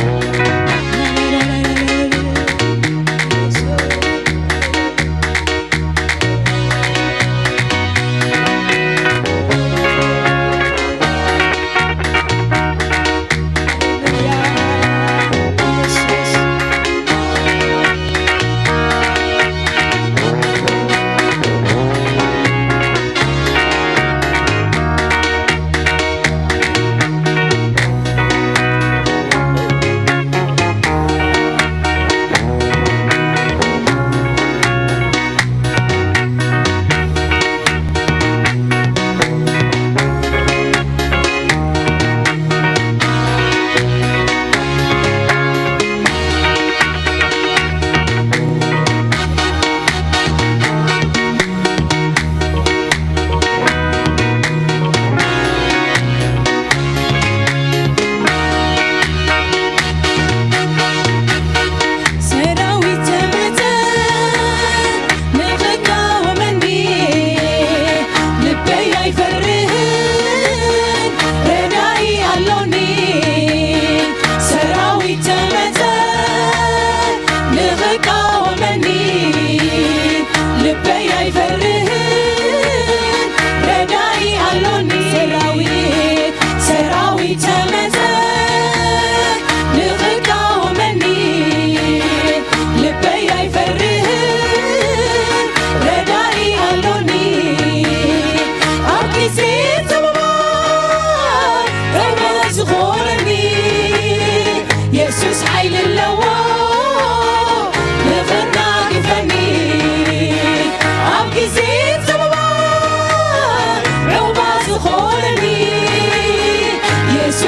ሰራዊት ተመጸ ንኽቃወመኒ፣ ልበይ ኣይፈርህን ረዳኢ ኣሎኒ። ሰራዊት ተመጸ ንኽቃወመኒ፣ ልበይ ኣይፈርህን ረዳኢ ኣሎኒ። ሰራዊት ሰራዊት ተመጸ ንኽቃወመኒ፣ ልበይ ኣይፈርህን ረዳኢ ኣሎኒ። ኣብ ግዜ ጸበባ ጸበባ ዝኾነኒ የሱስ ሓይሊ ኣለዎ ንኽናግፈኒ። ኣብ ግዜ ጸበባ ዑቕባ ዝኾነኒ፣ የሱስ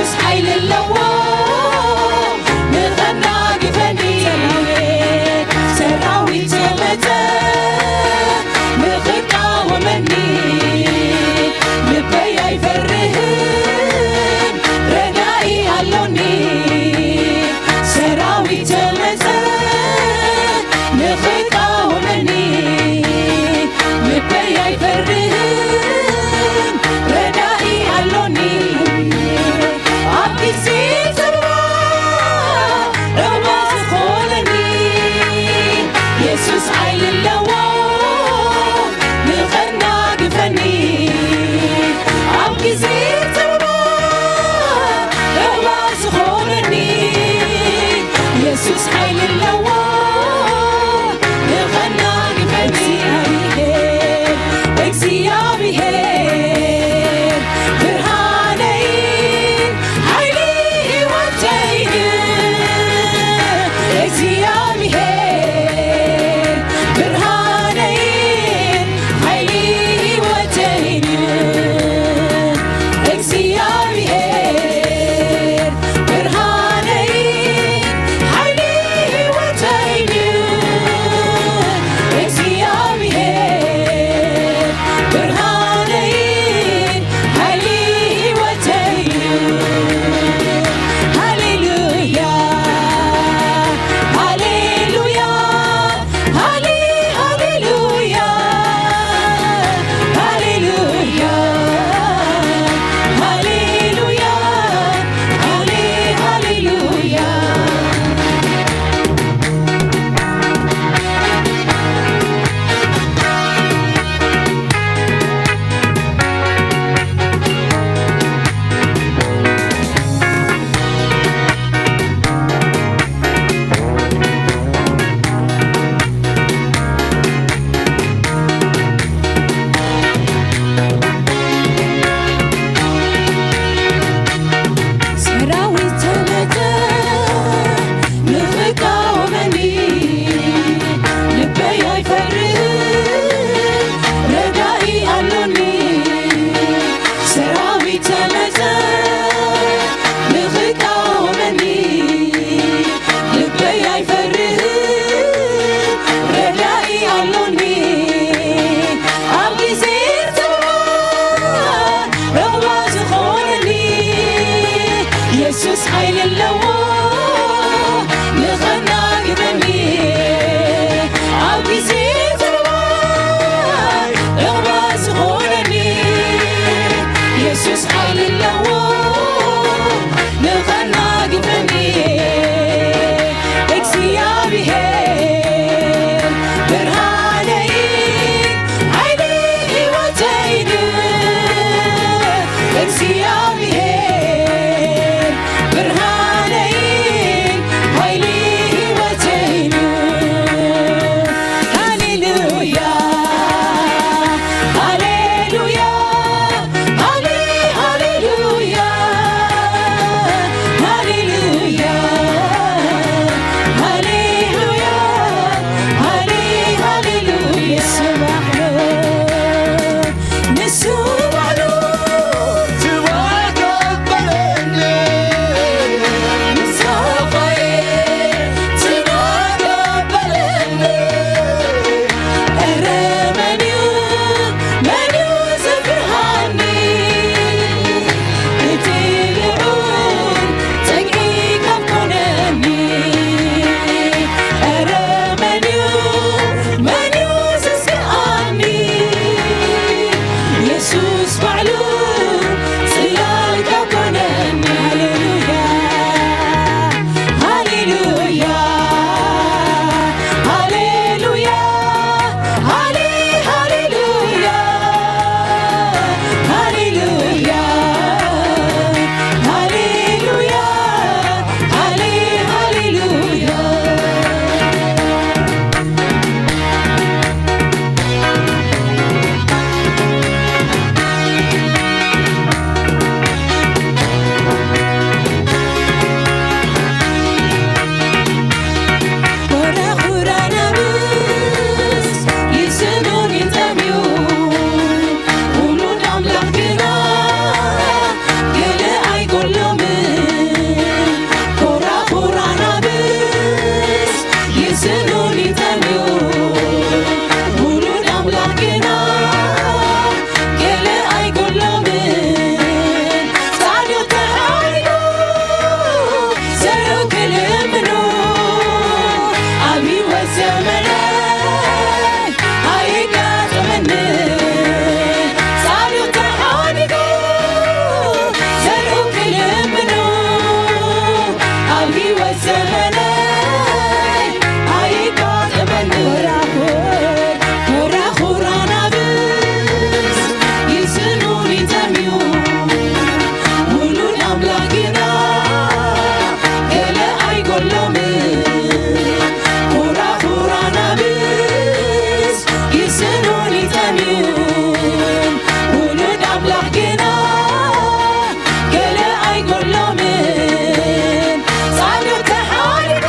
የሱስ ሓይሊ ኣለዎ ንኸናግፈኒ፣ ኣብ ግዜ ጽልዋ ዕቕባ ዝኾነኒ። የሱስ ሓይሊ ኣለዎ ንኸናግፈኒ፣ እግዚኣብሔር ብርሃነይ ሓይሊ ህይወተይን እግዚኣብሔር ብርሃነይን ሓይሊ ህይወተይን። ሃሌሉያ፣ ሃሌሉያ፣ ሃሌ-፣ ሃሌሉያ፣ ሃሌሉያ፣ ሃሌሉያ፣ ሃሌ-፣ ሃሌሉያ። ስማዕሎ ንሱ ባዕሉ ትዋጋበለኒ፣ ንሳኻየ ትዋጋበለኒ። እረ መን እዩ፣ መን እዩ ዘፍርሃኒ? እቲ ልዑል ጸግዒ ካብ ኮነኒ። እረ መን እዩ፣ መን እዩ ዘስግኣኒ? የሱስ ባዕሉ ጽላል ካብ ኮነኒ። ሃሌሉያ፣ ሃሌሉያ፣ ሃሌሉያ፣ ሃሌ-፣ ሃሌሉያ፣ ሃሌሉያ፣ ሃሌሉያ፣ ሃሌ-፣ ሃሌሉያ። ኮራ ኮራ ናብስ ይስኑን ይጠምዩ፣ ውሉድ ኣምላኽ ግና ገለ ኣይጎሎምን። ኮራ ኮራ ናብስ ይስኑን ይጠምዩ፣ ውሉድ ኣምላኽ ግና ገለ ኣይጎሎምን። ጻድቕ ተሓሪዱ ዘርኡ ክልምኑ ኣብ ህይወት ዘመነይ ኣይጋጠመንን። ጻድቕ ተሓሪዱ ዘርኡ ክልምኑ ኣብ ህይወት ዘመነይ ኣይጋጠመንን። ኮራ ኮራ ናብስ ይስኑን ይጠምዩ፣ ውሉድ ኣምላኽ ግና ገለ ኣይጎሎምን። ኮራ ኮራ ናብስ ይስኑን ይጠምዩ፣ ውሉድ ኣምላኽ ግና ገለ ኣይጎሎምን። ጻድቕ ተሓሪዱ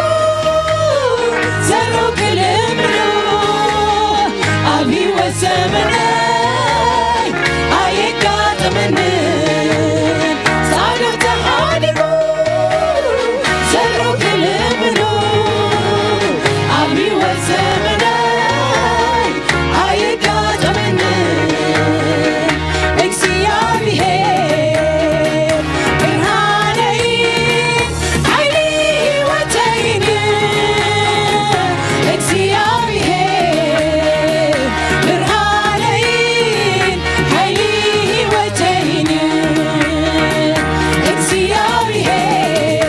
ዘርኡ ክልምኑ ኣብ ህይወት ዘመነይ ኣይጋጠመንን። ጻድቕ ተሓሪዱ ዘርኡ ክልምኑ ኣብ ህይወት ዘመነይ ኣይጋጠመንን። እግዚኣብሔር ብርሃነይን ሓይሊ ህይወተይን፣ እግዚኣብሔር ብርሃነይን ሓይሊ ህይወተይን፣ እግዚኣብሔር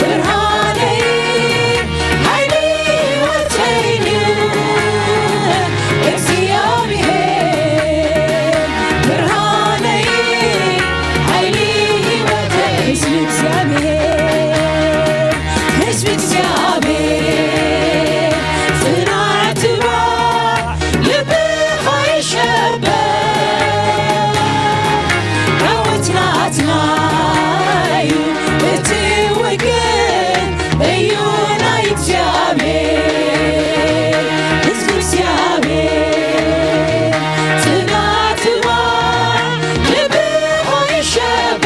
ብርሃነይን ሓይሊ ህይወተይን፣ እግዚኣብሔር ብርሃነይን ሓይሊ ህይወተይን። ህዝቢ እግዚኣብሔር፣ ህዝቢ እግዚኣብሔር፣ ጽናዕ ትባዕ ልብኻ ይሸበ። ዓወት ናትና እዩ፣ እቲ ውግእ እዩ ናይ እግዚኣብሔር። ህዝቢ እግዚኣብሔር፣ ጽናዕ ትባዕ ልብኻ ይሸበ።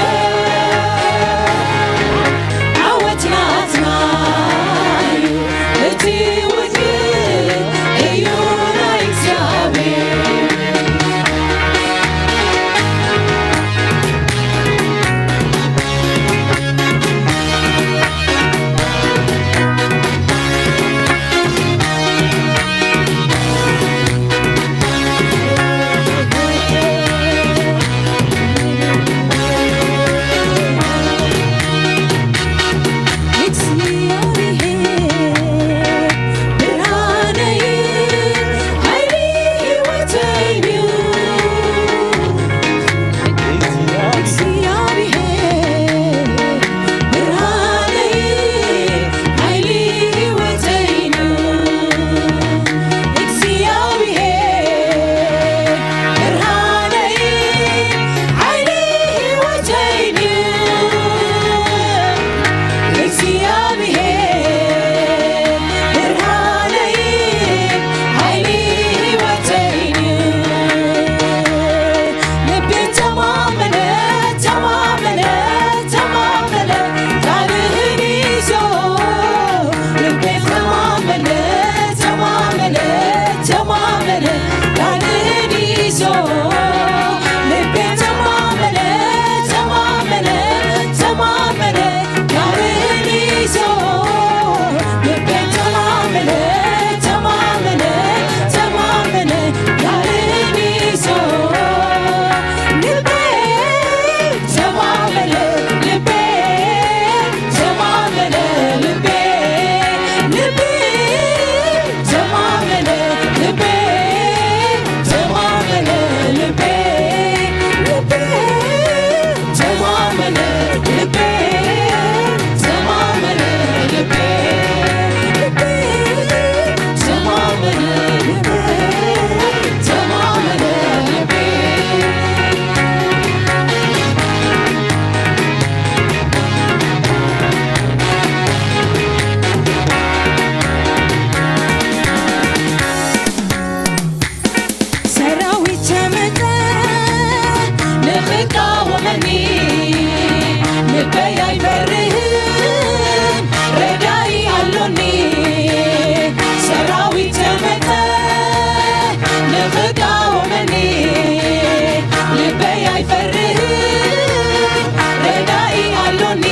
ልበይ ኣይፈርህን፣ ረዳኢ ኣሎኒ። ሰራዊት ተመተ ንኽቃወመኒ፣ ልበይ ኣይፈርህን፣ ረዳኢ ኣሎኒ።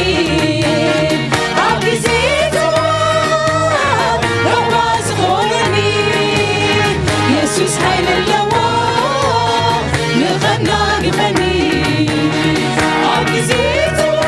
ኣብ ግዜ ጸልዋ ራህዋ ዝኾነኒ፣ የሱስ ሓይሊ ኣለዎ ንኸናግፈኒ። ኣብ ግዜ ጸልዋ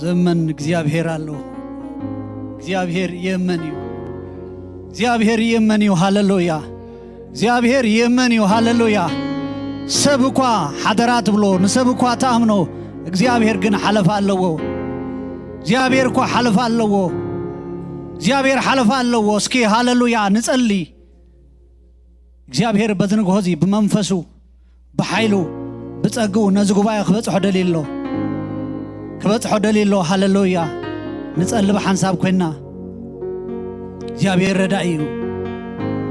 ዘመን እግዚኣብሔር ኣሎ። እግዚኣብሔር የመን እዩ። እግዚኣብሔር የመን እዩ። ሃሌሉያ። እግዚኣብሔር የመን እዩ። ሃሌሉያ። ሰብ እኳ ሓደራ ትብሎ፣ ንሰብ እኳ ትኣምኖ፣ እግዚኣብሔር ግን ሓለፋ ኣለዎ። እግዚኣብሔር እኳ ሓለፋ ኣለዎ። እግዚኣብሔር ሓለፋ ኣለዎ። እስኪ ሃሌሉያ ንጸሊ። እግዚኣብሔር በዚ ንግሆ እዚ ብመንፈሱ፣ ብሓይሉ፣ ብጸግኡ ነዚ ጉባኤ ክበጽሖ ደልዩ ኣሎ። ክበጽሖ ደልዩ ኣሎ። ሃሌሉያ። ንጸሊ ብሓንሳብ ኮይና። እግዚኣብሔር ረዳኢ እዩ።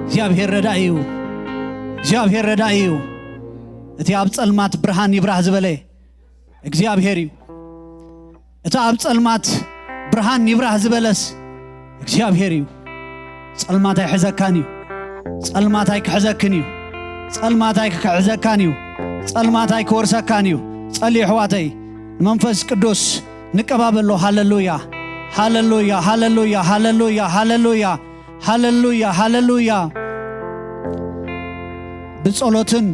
እግዚኣብሔር ረዳኢ እዩ። እግዚኣብሔር ረዳኢ እዩ። እቲ ኣብ ጸልማት ብርሃን ይብራህ ዝበለ እግዚኣብሔር እዩ። እቲ ኣብ ጸልማት ብርሃን ይብራህ ዝበለስ እግዚኣብሔር እዩ። ጸልማት ኣይሕዘካን እዩ። ጸልማት ኣይክሕዘክን እዩ። ጸልማት ኣይክሕዘካን እዩ። ጸልማት ኣይክወርሰካን እዩ። ጸልዩ ኣሕዋተይ፣ ንመንፈስ ቅዱስ ንቀባበሎ። ሃሌሉያ፣ ሃሌሉያ፣ ሃሌሉያ፣ ሃሌሉያ፣ ሃሌሉያ፣ ሃሌሉያ፣ ሃሌሉያ። ብጸሎትን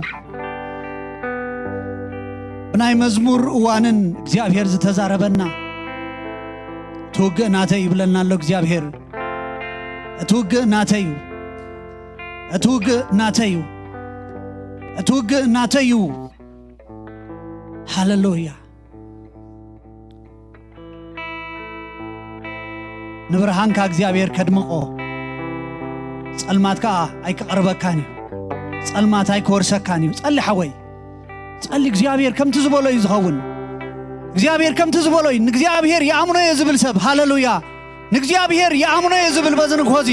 ብናይ መዝሙር እዋንን እግዚኣብሔር ዝተዛረበና፣ እቲ ውግእ ናተይ ይብለና ኣሎ እግዚኣብሔር። እቲ ውግእ ናተይ እዩ። እቲ ውግእ ናተይ እዩ። እቲ ውግእ ናተይ እዩ። ሃሌሉያ። ንብርሃንካ እግዚኣብሔር ከድምቆ፣ ጸልማት ከኣ ኣይክቐርበካን እዩ። ጸልማት ኣይክወርሰካን እዩ። ጸሊ ሓወይ፣ ጸሊ። እግዚኣብሔር ከምቲ ዝበሎ እዩ ዝኸውን። እግዚኣብሔር ከምቲ ዝበሎ እዩ። ንእግዚኣብሔር ይኣምኖ እየ ዝብል ሰብ፣ ሃሌሉያ። ንእግዚኣብሔር ይኣምኖ እየ ዝብል በዚ ንግሆ እዚ፣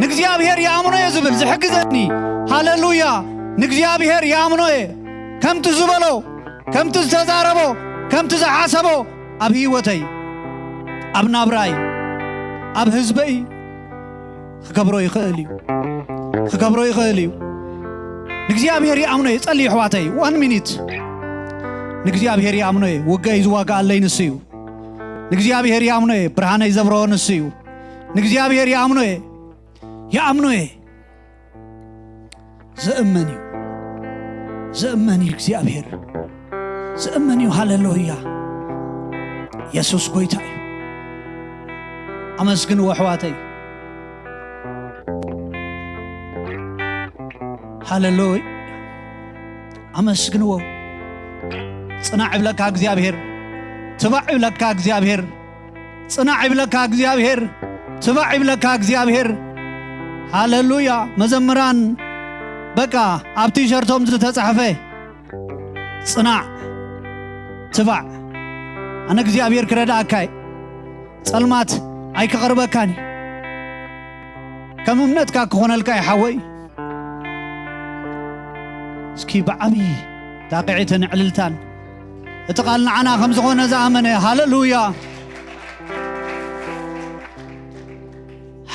ንእግዚኣብሔር ይኣምኖ እየ ዝብል ዝሕግዘኒ፣ ሃሌሉያ። ንእግዚኣብሔር ይኣምኖ እየ። ከምቲ ዝበሎ፣ ከምቲ ዝተዛረቦ፣ ከምቲ ዝሓሰቦ ኣብ ህይወተይ፣ ኣብ ናብራይ፣ ኣብ ህዝበይ ክገብሮ ይኽእል እዩ። ክገብሮ ይኽእል እዩ። ንእግዚኣብሔር ይኣምኖ እየ። ጸልዩ ኣሕዋተይ፣ ዋን ሚኒት። ንእግዚኣብሔር ይኣምኖ እየ። ውግኣይ ዝዋግኣለይ ንሱ እዩ። ንእግዚኣብሔር ይኣምኖ እየ። ብርሃነይ ዘብርሆ ንሱ እዩ። ንእግዚኣብሔር ይኣምኖ እየ። ይኣምኖ እየ። ዝእመን እዩ። ዝእመን እዩ እግዚኣብሔር። ዝእመን እዩ። ሃሌሉያ። የሱስ ጎይታ እዩ። ኣመስግንዎ ኣሕዋተይ። ሃሌሉያ። ኣመስግንዎ። ጽናዕ ይብለካ እግዚኣብሔር። ትባዕ ይብለካ እግዚኣብሔር። ጽናዕ ይብለካ እግዚኣብሔር። ትባዕ ይብለካ እግዚኣብሔር። ሃሌሉያ። መዘምራን በቃ ኣብ ቲሸርቶም ዝተጻሕፈ ጽናዕ፣ ትባዕ፣ ኣነ እግዚኣብሔር ክረድኣካ እየ። ጸልማት ኣይክቐርበካን እዩ። ከም እምነትካ ክኾነልካ እዩ ሓወይ። እስኪ ብዓብዪ ጣቕዒትን ዕልልታን፣ እቲ ቃል ንዓና ከም ዝኾነ ዝኣመነ፣ ሃሌሉያ፣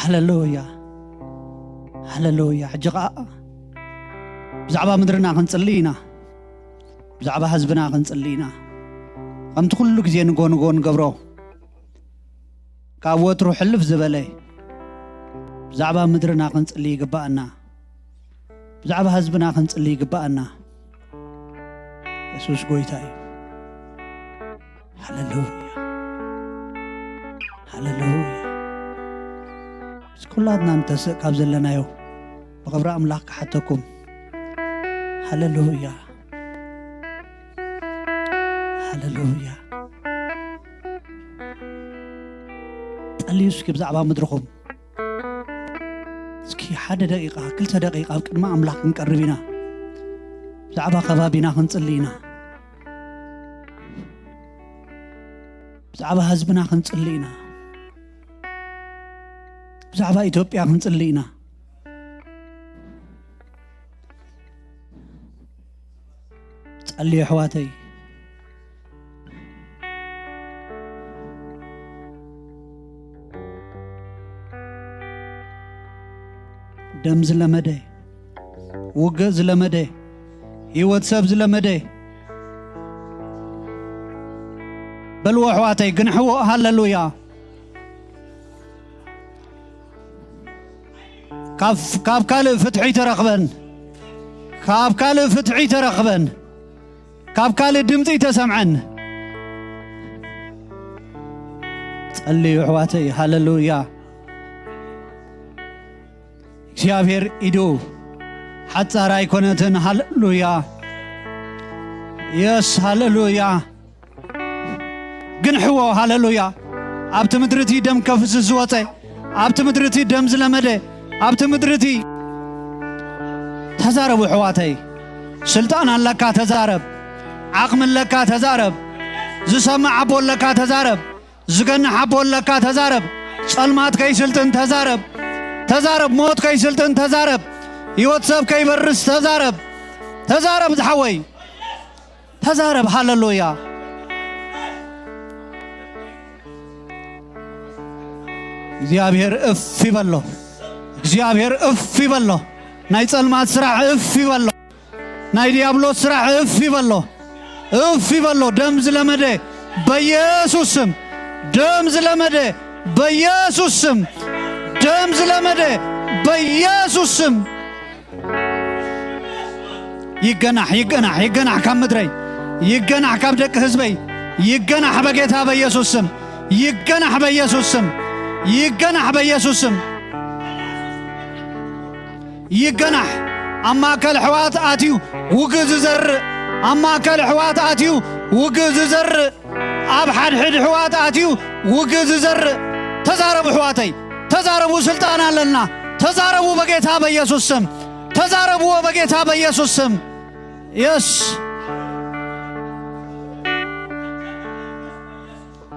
ሃሌሉያ፣ ሃሌሉያ። ሕጂ ኸኣ ብዛዕባ ምድርና ክንጽሊ ኢና። ብዛዕባ ህዝብና ክንጽሊ ኢና። ከምቲ ኩሉ ግዜ ንጎ ንጎ ንገብሮ፣ ካብ ወትሩ ሕልፍ ዝበለ፣ ብዛዕባ ምድርና ክንጽሊ ይግብኣና። ብዛዕባ ህዝብና ክንጽሊ ይግብኣና። የሱስ ጎይታ እዩ። ሃሌሉያ። ሃሌሉያ። እስኪ ኩላትና ንተስእ ካብ ዘለናዮ ብኽብሪ ኣምላኽ ክሓተኩም። ሃሌሉያ። ሃሌሉያ። ጸልዩ እስኪ ብዛዕባ ምድርኹም። እስኪ ሓደ ደቂቓ፣ ክልተ ደቂቓ ኣብ ቅድሚ ኣምላኽ ክንቀርብ ኢና። ብዛዕባ ከባቢና ክንጽሊ ኢና። ብዛዕባ ህዝብና ክንጽሊ ኢና። ብዛዕባ ኢትዮጵያ ክንጽሊ ኢና። ጸልዩ ኣሕዋተይ። ደም ዝለመደ፣ ውግእ ዝለመደ፣ ህይወት ሰብ ዝለመደ፣ በልዎ ኣሕዋተይ፣ ግንሕዎ። ሃሌሉያ። ካብ፣ ካብ ካልእ ፍትሒ ተረኽበን፣ ካብ ካልእ ፍትሒ ተረኽበን፣ ካብ ካልእ ድምፂ ተሰምዐን። ጸልዩ ኣሕዋተይ። ሃሌሉያ። እግዚኣብሔር ኢዱ ሓጻር ኣይኮነትን። ሃሌሉያ። የስ፣ ሃሌሉያ። ግንሕዎ። ሃሌሉያ። ኣብቲ ምድሪ እቲ ደም ከፍስስ ዝወጸ፣ ኣብቲ ምድሪ እቲ ደም ዝለመደ፣ ኣብቲ ምድሪ እቲ ተዛረቡ ኣሕዋተይ። ስልጣን ኣለካ፣ ተዛረብ። ዓቕሚ ኣለካ፣ ተዛረብ። ዝሰምዕ ኣቦ ኣለካ፣ ተዛረብ። ዝገንሕ ኣቦ ኣለካ፣ ተዛረብ። ጸልማት ከይስልጥን፣ ተዛረብ። ተዛረብ። ሞት ከይስልጥን፣ ተዛረብ። ህይወት ሰብ ከይበርስ፣ ተዛረብ። ተዛረብ ዝሓወይ፣ ተዛረብ። ሃሌሉያ። እግዚኣብሔር እፍ ይበሎ። እግዚኣብሔር እፍ ይበሎ። ናይ ጸልማት ስራሕ እፍ ይበሎ። ናይ ዲያብሎስ ስራሕ እፍ ይበሎ። እፍ ይበሎ። ደም ዝለመደ በኢየሱስ ስም። ደም ዝለመደ በኢየሱስ ስም። ደም ዝለመደ በኢየሱስ ስም። ይገናሕ፣ ይገናሕ፣ ይገናሕ ካብ ምድረይ። ይገናሕ ካብ ደቂ ህዝበይ። ይገናሕ በጌታ በኢየሱስ ስም። ይገናሕ በኢየሱስ ስም። ይገናሕ በኢየሱስ ስም። ይገናሕ። ኣብ ማእከል ኣሕዋት ኣትዩ ውግእ ዝዘርእ፣ ኣብ ማእከል ኣሕዋት ኣትዩ ውግእ ዝዘርእ፣ ኣብ ሓድሕድ ኣሕዋት ኣትዩ ውግእ ዝዘርእ። ተዛረቡ ኣሕዋተይ፣ ተዛረቡ። ስልጣን ኣለና። ተዛረቡ በጌታ በኢየሱስ ስም። ተዛረብዎ በጌታ በኢየሱስ ስም። የስ።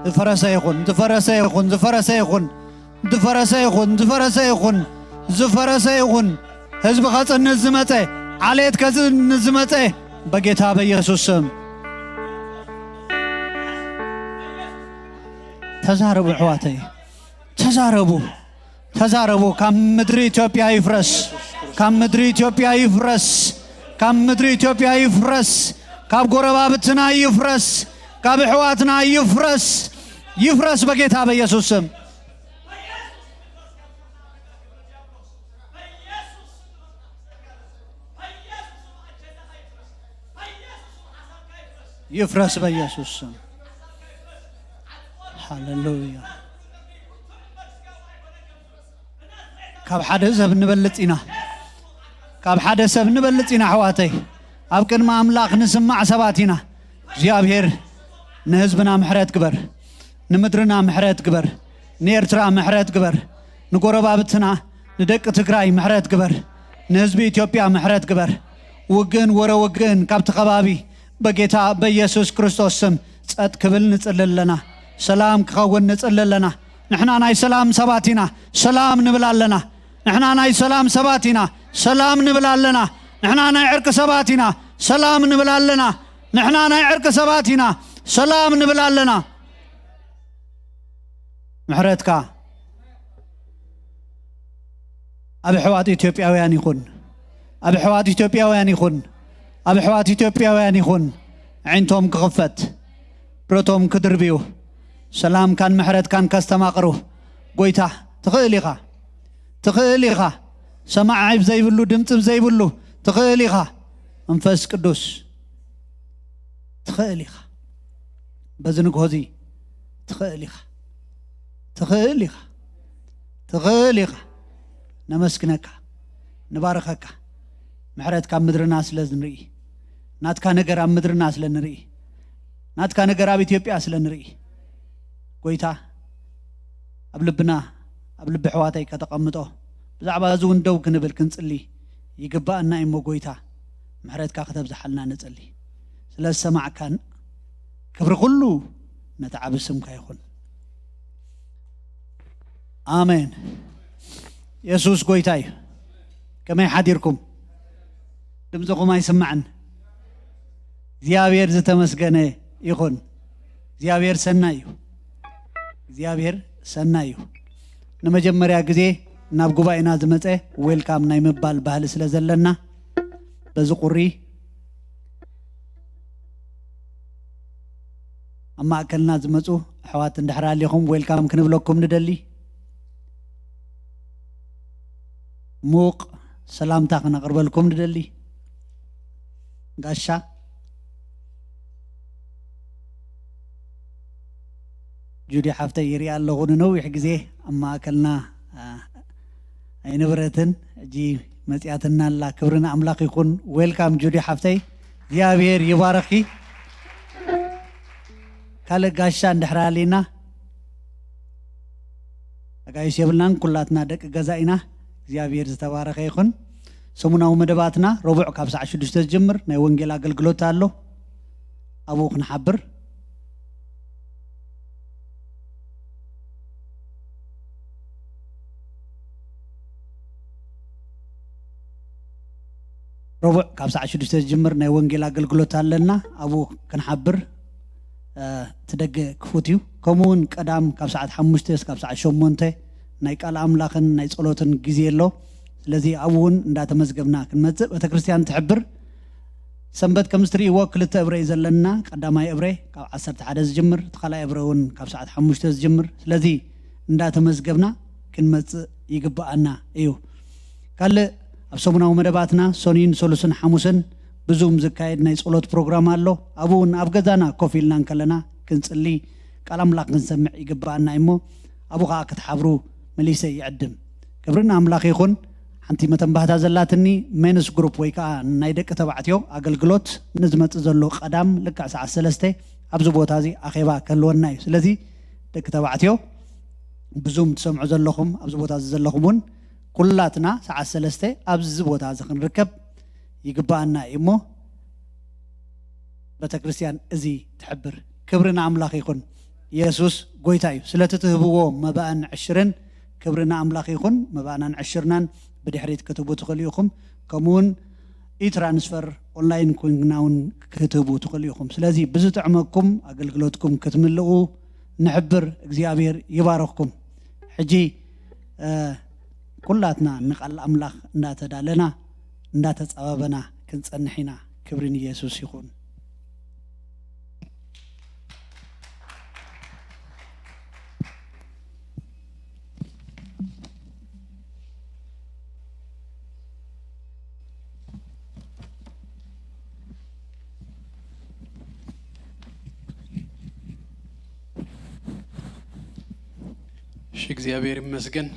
ዝፈረሰ ይኹን፣ ዝፈረሰ ይኹን፣ ዝፈረሰ ይኹን፣ ዝፈረሰ ይኹን፣ ዝፈረሰ ይኹን፣ ዝፈረሰ ይኹን። ህዝቢ ከጽንት ዝመጸ፣ ዓሌት ከጽንት ዝመጸ በጌታ በኢየሱስ ስም። ተዛረቡ ኣሕዋተይ፣ ተዛረቡ፣ ተዛረቡ። ካብ ምድሪ ኢትዮጵያ ይፍረስ፣ ካብ ምድሪ ኢትዮጵያ ይፍረስ፣ ካብ ምድሪ ኢትዮጵያ ይፍረስ፣ ካብ ጎረባብትና ይፍረስ፣ ካብ ኣሕዋትና ይፍረስ፣ ይፍረስ በጌታ በኢየሱስ ስም። ይፍረስ በኢየሱስ ስም። ሃሌሉያ። ካብ ሓደ ሰብ ንበልጽ ኢና። ካብ ሓደ ሰብ ንበልጽ ኢና ኣሕዋተይ። ኣብ ቅድሚ ኣምላኽ ንስማዕ ሰባት ኢና። እግዚኣብሔር ንህዝብና ምሕረት ግበር። ንምድርና ምሕረት ግበር። ንኤርትራ ምሕረት ግበር። ንጎረባብትና፣ ንደቂ ትግራይ ምሕረት ግበር። ንህዝቢ ኢትዮጵያ ምሕረት ግበር። ውግእን ወረ ውግእን ካብቲ ከባቢ በጌታ በኢየሱስ ክርስቶስ ስም ጸጥ ክብል ንጽሊ ኣለና። ሰላም ክኸውን ንጽሊ ኣለና። ንሕና ናይ ሰላም ሰባት ኢና። ሰላም ንብል ኣለና። ንሕና ናይ ሰላም ሰባት ኢና። ሰላም ንብል ኣለና። ንሕና ናይ ዕርቂ ሰባት ኢና። ሰላም ንብል ኣለና። ንሕና ናይ ዕርቂ ሰባት ኢና። ሰላም ንብል ኣለና። ምሕረትካ ኣብ ኣሕዋት ኢትዮጵያውያን ይኹን። ኣብ ኣሕዋት ኢትዮጵያውያን ይኹን። ኣብ ኣሕዋት ኢትዮጵያውያን ይኹን። ኣዒንቶም ክኽፈት፣ ብረቶም ክድርብዩ፣ ሰላምካን ምሕረትካን ከስተማቕሩ። ጎይታ፣ ትኽእል ኢኻ። ትኽእል ኢኻ። ሰማዒ ዘይብሉ፣ ድምጺ ዘይብሉ፣ ትኽእል ኢኻ። መንፈስ ቅዱስ፣ ትኽእል ኢኻ። በዚ ንግሆ እዚ ትኽእል ኢኻ። ትኽእል ኢኻ። ትኽእል ኢኻ። ነመስግነካ፣ ንባርኸካ። ምሕረትካ ኣብ ምድርና ስለ ንርኢ፣ ናትካ ነገር ኣብ ምድርና ስለ ንርኢ፣ ናትካ ነገር ኣብ ኢትዮጵያ ስለ ንርኢ፣ ጎይታ፣ ኣብ ልብና፣ ኣብ ልቢ ኣሕዋተይ ከተቐምጦ፣ ብዛዕባ እዚ እውን ደው ክንብል ክንጽሊ ይግባኣና እዩ እሞ፣ ጎይታ፣ ምሕረትካ ከተብዝሓልና ንጽሊ። ስለ ዝሰማዕካን፣ ክብሪ ኩሉ ነቲ ዓቢ ስምካ ይኹን። ኣሜን። የሱስ ጎይታ እዩ። ከመይ ሓዲርኩም? ድምፅኹም ኣይስማዕን። እግዚኣብሔር ዝተመስገነ ይኹን። እግዚኣብሔር ሰናይ እዩ። እግዚኣብሔር ሰናይ እዩ። ንመጀመርያ ግዜ ናብ ጉባኤና ዝመፀ ዌልካም ናይ ምባል ባህሊ ስለ ዘለና፣ በዚ ቁሪ ኣብ ማእከልና ዝመፁ ኣሕዋት እንድሕር ኣሊኹም፣ ዌልካም ክንብለኩም ንደሊ። ሙቕ ሰላምታ ክነቕርበልኩም ንደሊ። ጋሻ ጁዲ ሓፍተይ ይሪኣ ኣለኹ፣ ንነዊሕ ግዜ ኣብ ማእከልና ኣይነበረትን፣ ሕጂ መጺኣትና ኣላ። ክብሪ ንኣምላኽ ይኹን። ዌልካም ጁዲ ሓፍተይ፣ እግዚኣብሔር ይባረኽኪ። ካልእ ጋሻ እንድሕር ኣሊና ኣጋይሽ የብልናን፣ ኩላትና ደቂ ገዛ ኢና። እግዚኣብሔር ዝተባረኸ ይኹን። ሰሙናዊ መደባትና ረቡዕ ካብ ሰዓት ሽዱሽተ ዝጅምር ናይ ወንጌል ኣገልግሎት ኣሎ፣ ኣብኡ ክንሓብር። ረቡዕ ካብ ሰዓት ሽዱሽተ ዝጅምር ናይ ወንጌል ኣገልግሎት ኣለና፣ ኣብኡ ክንሓብር። እቲ ደገ ክፉት እዩ። ከምኡ እውን ቀዳም ካብ ሰዓት ሓሙሽተ እስካብ ሰዓት ሸሞንተ ናይ ቃል ኣምላኽን ናይ ጸሎትን ግዜ ኣሎ። ስለዚ ኣብኡ እውን እንዳተመዝገብና ክንመጽእ፣ ቤተክርስትያን ትሕብር። ሰንበት ከም እትርእይዎ ክልተ እብረ እዩ ዘለና። ቀዳማይ እብረ ካብ ዓሰርተ ሓደ ዝጅምር፣ እቲ ካልኣይ እብረ እውን ካብ ሰዓት ሓሙሽተ ዝጅምር። ስለዚ እንዳተመዝገብና ክንመጽእ ይግብኣና እዩ። ካልእ ኣብ ሰሙናዊ መደባትና ሰኑይን ሰሉስን ሓሙስን ብዙም ዝካየድ ናይ ጸሎት ፕሮግራም ኣሎ። ኣብኡ እውን ኣብ ገዛና ኮፍ ኢልና እንከለና ክንጽሊ፣ ቃል ኣምላኽ ክንሰምዕ ይግብኣና እሞ ኣብኡ ኸዓ ክትሓብሩ መሊሰ ይዕድም። ክብሪ ንኣምላኽ ይኹን። ሓንቲ መተንባህታ ዘላትኒ ሜንስ ግሩፕ ወይ ከዓ ናይ ደቂ ተባዕትዮ ኣገልግሎት ንዝመጽእ ዘሎ ቀዳም ልክዕ ሰዓት ሰለስተ ኣብዚ ቦታ እዚ ኣኼባ ክህልወና እዩ። ስለዚ ደቂ ተባዕትዮ ብዙም ትሰምዑ ዘለኹም ኣብዚ ቦታ እዚ ዘለኹም እውን ኩላትና ሰዓት ሰለስተ ኣብዚ ቦታ እዚ ክንርከብ ይግብኣና እዩ እሞ ቤተክርስትያን እዚ ትሕብር። ክብሪ ንኣምላኽ ይኹን። የሱስ ጎይታ እዩ። ስለቲ ትህብዎ መባእን ዕሽርን ክብሪ ንኣምላኽ ይኹን። መባእናን ዕሽርናን ብድሕሪት ክትህቡ ትኽእሉ ኢኹም። ከምኡውን ኢትራንስፈር ኦንላይን ኮይንና እውን ክትህቡ ትኽእሉ ኢኹም። ስለዚ ብዝጥዕመኩም ኣገልግሎትኩም ክትምልኡ ንሕብር። እግዚኣብሔር ይባረኽኩም። ሕጂ እ፣ ኩላትና ንቃል ኣምላኽ እንዳተዳለና እንዳተጻባበና ክንጸንሕ ኢና። ክብሪ ንየሱስ ይኹን። እሺ፣ እግዚኣብሔር ይመስገን።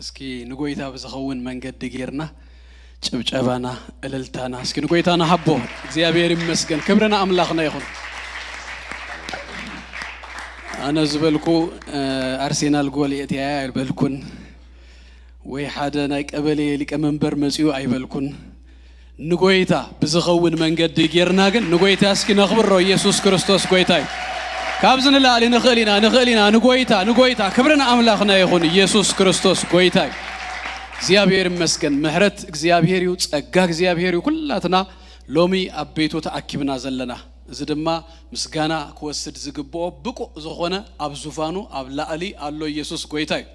እስኪ ንጎይታ ብዝኸውን መንገዲ ጌርና ጭብጨባና፣ እልልታና እስኪ ንጎይታ ንሃቦ። እግዚኣብሔር ይመስገን። ክብሪ ንኣምላኽና ይኹን። ኣነ ዝበልኩ፣ እ፣ ኣርሴናል ጎል የእትያ ኣይበልኩን፣ ወይ ሓደ ናይ ቀበሌ ሊቀመንበር መጺኡ ኣይበልኩን። ንጎይታ ብዝኸውን መንገዲ ጌርና ግን ንጎይታ እስኪ ነኽብሮ። ኢየሱስ ክርስቶስ ጎይታ እዩ። ካብዚ ንላዕሊ ንኽእል ኢና፣ ንኽእል ኢና። ንጎይታ፣ ንጎይታ፣ ክብሪ ንኣምላኽና ይኹን። ኢየሱስ ክርስቶስ ጎይታ እዩ። እግዚኣብሔር ይመስገን። ምሕረት እግዚኣብሔር እዩ፣ ጸጋ እግዚኣብሔር እዩ። ኩላትና ሎሚ ኣብ ቤቱ ተኣኪብና ዘለና። እዚ ድማ ምስጋና ክወስድ ዝግብኦ ብቁዕ ዝኾነ ኣብ ዙፋኑ ኣብ ላዕሊ ኣሎ። ኢየሱስ ጎይታ እዩ።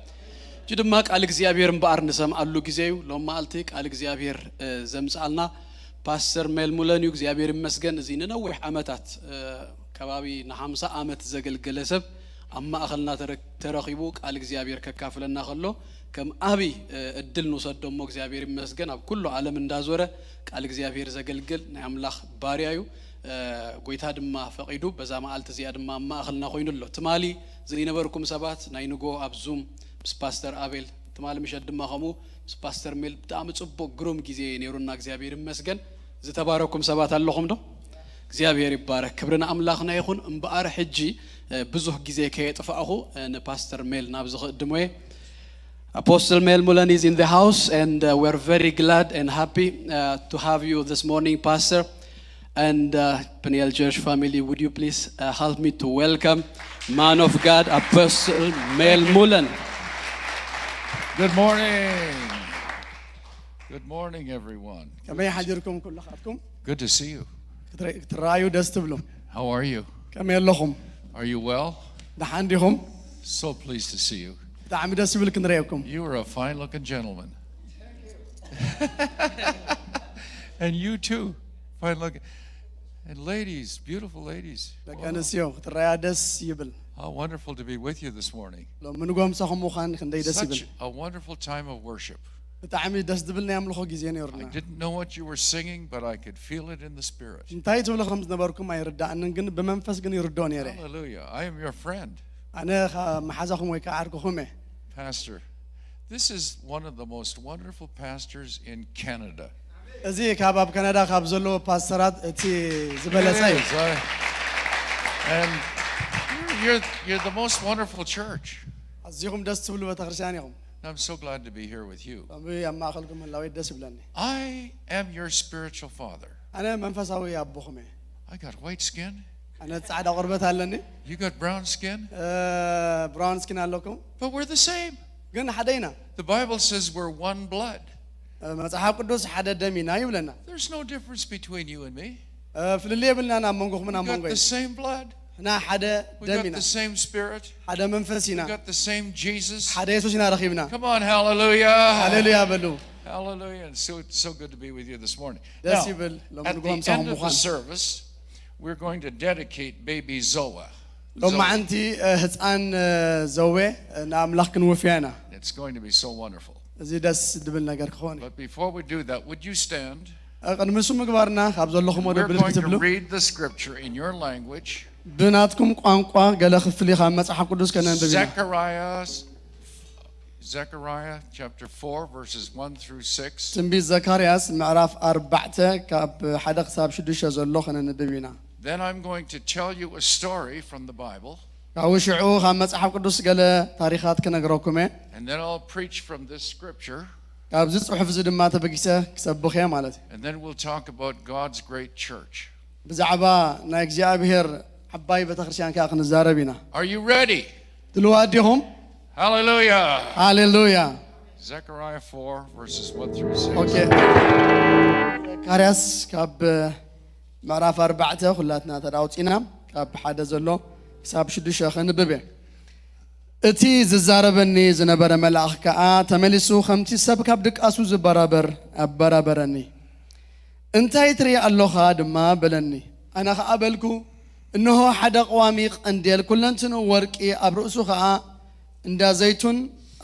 ሕጂ ድማ ቃል እግዚኣብሔር እምበኣር ንሰምዓሉ ግዜ እዩ። ሎም መዓልቲ ቃል እግዚኣብሔር፣ እ፣ ዘምጽኣልና ፓስተር ሜል ሙለን እዩ። እግዚኣብሔር ይመስገን። እዚ ንነዊሕ ዓመታት፣ እ፣ ከባቢ ንሓምሳ ዓመት ዘገልገለ ሰብ ኣብ ማእኸልና ተረ-፣ ተረኺቡ ቃል እግዚኣብሔር ከካፍለና ከሎ ከም ዓቢ፣ እ፣ እድል ንውሰዶ እሞ እግዚኣብሔር ይመስገን። ኣብ ኩሉ ዓለም እንዳዞረ ቃል እግዚኣብሔር ዘገልግል ናይ ኣምላኽ ባርያ እዩ። እ፣ ጎይታ ድማ ፈቒዱ በዛ መዓልቲ እዚኣ ድማ ኣብ ማእኸልና ኮይኑ ኣሎ። ትማሊ ዘይነበርኩም ሰባት ናይ ንጎ ኣብ ዙም ምስ ፓስተር ኣቤል፣ ትማሊ ምሸት ድማ ከምኡ ምስ ፓስተር ሜል ብጣዕሚ ጽቡቕ ግሩም ግዜ ነይሩና። እግዚኣብሔር ይመስገን። ዝተባረኩም ሰባት ኣለኹም ዶ? እግዚኣብሔር ይባረክ። ክብሪ ንኣምላኽና ይኹን። እምበኣር ሕጂ፣ እ፣ ብዙሕ ግዜ ከየጥፋእኹ፣ እ፣ ንፓስተር ሜል ናብዚ ክእድሞ እየ። Apostle Mel Mulan is in the house, and, uh, we're very glad and happy, uh, to have you this morning, Pastor. And, uh, Peniel Church family, would you please, uh, help me to welcome man of God, Apostle Mel Mulan? Good morning. Good morning, everyone. ከመይ ሓዲርኩም ኩልኻትኩም? Good to see you. ክትረ-፣ ክትረኣዩ ደስ ትብሉ። How are you? ከመይ ኣለኹም? Are you well? ደሓን ዲኹም? So pleased to see you. ብጣዕሚ ደስ ይብል ክንረየኩም። You are a fine-looking gentleman. And you too, fine-looking. And ladies, beautiful ladies. ደቂ ኣንስትዮ ክትረያ ደስ ይብል። How wonderful to be with you this morning. ሎሚ ንጎ ምሳኹም ምዃን ክንደይ ደስ ይብል። Such a wonderful time of worship. ብጣዕሚ ደስ ዝብል ናይ ኣምልኾ ግዜ ነይሩና። I didn't know what you were singing, but I could feel it in the spirit. እንታይ ትብሉ ከም ዝነበርኩም ኣይርዳእንን፣ ግን ብመንፈስ ግን ይርድኦ ነይረ። Hallelujah. I am your friend. ኣነ ኻ- መሓዛኹም ወይ ከዓ ዓርክኹም እየ። Pastor, this is one of the most wonderful pastors in Canada. እዚ ካብ ኣብ ካናዳ ካብ ዘለዉ ፓስተራት እቲ ዝበለጸ እዩ። It is, I- and you're, you're, you're the most wonderful church. ኣዚኹም ደስ ትብሉ ቤተክርስትያን ኢኹም። I'm so glad to be here with you. ከምኡ ኣብ ማእኸልኩም ምህላወይ ደስ ይብለኒ። I am your spiritual father. ኣነ መንፈሳዊ ኣቦኹም እየ። I got white skin. ኣነ ጻዕዳ ቆርበት ኣለኒ። You got brown skin. ብራውን ስኪን ኣለኩም። But we're the same. ግን ሓደ ኢና። The Bible says we're one blood. መጽሓፍ ቅዱስ ሓደ ደም ኢና ይብለና። There's no difference between you and me. ፍልልይ የብልናን ኣብ መንጎኹምን ኣብ We've got መንጎይ። The same blood. እና ሓደ We've ደም got ኢና። The same spirit. ሓደ መንፈስ ኢና። We've got the same Jesus. ሓደ የሱስ ኢና ረኺብና። Come on, hallelujah. ሃሌሉያ በሉ። Hallelujah. And so it's so good to be with you this morning. ደስ Now, ይብል ሎም at ንግሆ the ምሳኹም end of the ምዃን። Service, we're going to dedicate baby Zoa. ሎማዓንቲ ህፃን ዘዌ ንኣምላኽ ክንወፍያ ኢና። It's going to be so wonderful. እዚ ደስ ድብል ነገር ክኾን እዩ። But before we do that, would you stand? ቅድሚ እሱ ምግባርና ካብ ዘለኹም ወደ We're ብድግ going to ትብሉ። Read the scripture in your language. ብናትኩም ቋንቋ ገለ ክፍሊ ካብ መፅሓፍ ቅዱስ ከነንብብ ኢና። Zechariah, Zechariah chapter four, verses one through six. ትንቢት ዘካርያስ ምዕራፍ ኣርባዕተ ካብ ሓደ ክሳብ ሽዱሽተ ዘሎ ከነንብብ ኢና። Then I'm going to tell you a story from the Bible. ካብኡ ሽዑ ካብ መፅሓፍ ቅዱስ ገለ ታሪኻት ክነግረኩም እየ። And then I'll preach from this scripture. ካብዚ ፅሑፍ እዚ ድማ ተበጊሰ ክሰብኽ እየ ማለት እዩ። And then we'll talk about God's great church. ብዛዕባ ናይ እግዚኣብሔር ዓባይ ቤተክርስትያን ከዓ ክንዛረብ ኢና። Are you ready? ድልዋት ዲኹም? Hallelujah. ሃሌሉያ። Zechariah four, verses one through six. ኦኬ። ዘካርያስ ካብ ምዕራፍ ኣርባዕተ ኩላትና ተዳውፂና ካብ ሓደ ዘሎ ክሳብ ሽዱሽተ ከንብብ እየ። እቲ ዝዛረበኒ ዝነበረ መልኣኽ ከዓ ተመሊሱ ከምቲ ሰብ ካብ ድቃሱ ዝበራበር ኣበራበረኒ። እንታይ ትርኢ ኣሎኻ ድማ በለኒ። ኣነ ኸዓ በልኩ፣ እንሆ ሓደ ቀዋሚ ቀንዴል ኩለንትንኡ ወርቂ ኣብ ርእሱ ኸዓ እንዳ ዘይቱን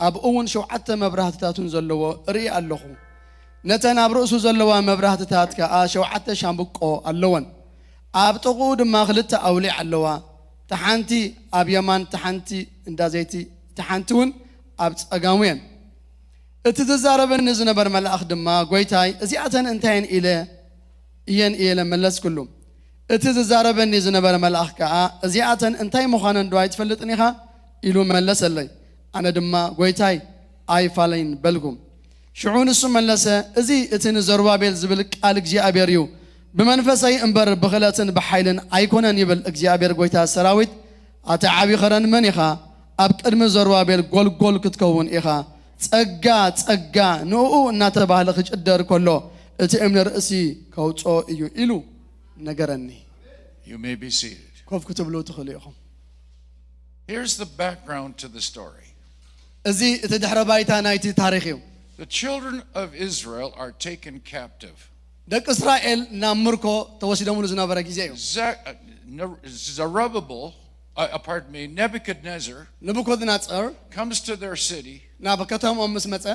ኣብኡ እውን ሸውዓተ መብራህትታቱን ዘለዎ እርኢ ኣለኹ። ነተን ኣብ ርእሱ ዘለዋ መብራህትታት ከኣ ሸውዓተ ሻምብቆ ኣለወን። ኣብ ጥቕኡ ድማ ክልተ ኣውሊዕ ኣለዋ፣ ተሓንቲ ኣብ የማን፣ ተሓንቲ እንዳ ዘይቲ፣ ተሓንቲ እውን ኣብ ጸጋሙ እየን። እቲ ዝዛረበኒ ዝነበር መልኣኽ ድማ፣ ጐይታይ፣ እዚኣተን እንታይ እየን ኢለ እየን ኢለ መለስኩሉ። እቲ ዝዛረበኒ ዝነበረ መልኣኽ ከኣ፣ እዚኣተን እንታይ ምዃነን ዶ ኣይትፈልጥን ኢኻ? ኢሉ መለሰለይ። ኣነ ድማ፣ ጐይታይ፣ ኣይፋለይን በልኩ። ሽዑ ንሱ መለሰ፣ እዚ እቲ ንዘሩባቤል ዝብል ቃል እግዚኣብሔር እዩ። ብመንፈሰይ እምበር ብኽእለትን ብሓይልን ኣይኮነን ይብል እግዚኣብሔር ጐይታ ሰራዊት። ኣቲ ዓቢ ኸረን መን ኢኻ? ኣብ ቅድሚ ዘሩባቤል ጐልጐል ክትከውን ኢኻ። ጸጋ፣ ጸጋ፣ ንእኡ እናተባህለ ክጭደር ከሎ፣ እቲ እምኒ ርእሲ ከውጽኦ እዩ ኢሉ ነገረኒ። You may be seated. ኮፍ ክትብሉ ትኽእሉ ኢኹም። Here's the background to the story. እዚ እቲ ድሕረ ባይታ ናይቲ ታሪኽ እዩ። The children of Israel are taken captive. ደቂ እስራኤል ናብ ምርኮ ተወሲዶምሉ ዝነበረ ግዜ እዩ። Ze- uh, Ne- Zerubbabel, uh, uh, pardon me, Nebuchadnezzar ንቡኮድነጸር comes to their city, ናብ ከተምኦም ምስ መጸ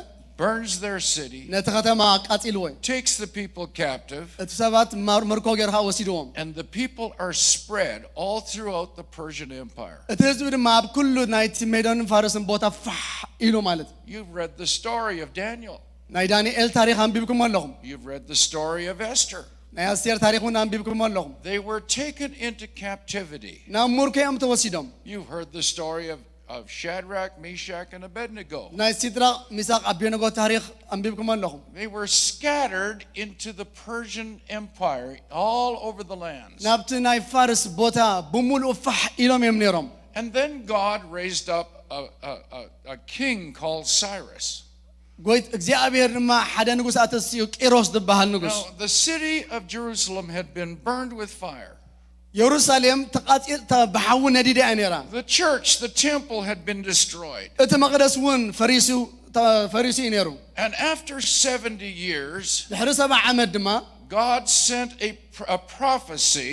burns their city, ነቲ ከተማ ኣቃጺልዎ እዩ። Takes the people captive, እቲ ሰባት ማር- ምርኮ ገይርካ ወሲድዎም። And the people are spread all throughout the Persian Empire. እቲ ህዝቢ ድማ ኣብ ኩሉ ናይቲ ሜዶንን ፋርስን ቦታ ፋሕ ኢሉ ማለት እዩ። You've read the story of Daniel. ናይ ዳንኤል ታሪኽ ኣንቢብኩም ኣለኹም። You've read the story of Esther. ናይ ኣስቴር ታሪኽ እውን ኣንቢብኩም ኣለኹም። They were taken into captivity. ናብ ሙርኮ እዮም ተወሲዶም። You've heard the story of, of Shadrach, Meshach, and Abednego. ናይ ሲድራቅ ሚሳቅ ኣቤነጎ ታሪኽ ኣንቢብኩም ኣለኹም። They were scattered into the Persian Empire all over the lands. ናብቲ ናይ ፋርስ ቦታ ብምሉኡ ፋሕ ኢሎም እዮም ነይሮም። And then God raised up a, a, a, a king called Cyrus. ጎይት እግዚኣብሔር ድማ ሓደ ንጉስ ኣተስኡ ቂሮስ ዝበሃል ንጉስ። Now, the city of Jerusalem had been burned with fire. የሩሳሌም ተቃጺል ተ- ብሓዊ ነዲዳ እያ ነይራ። The church, the temple had been destroyed. እቲ መቅደስ እውን ፈሪሱ ተ- ፈሪሱ እዩ ነይሩ። And after seventy years, ድሕሪ ሰባ ዓመት ድማ God sent a, pr- a prophecy.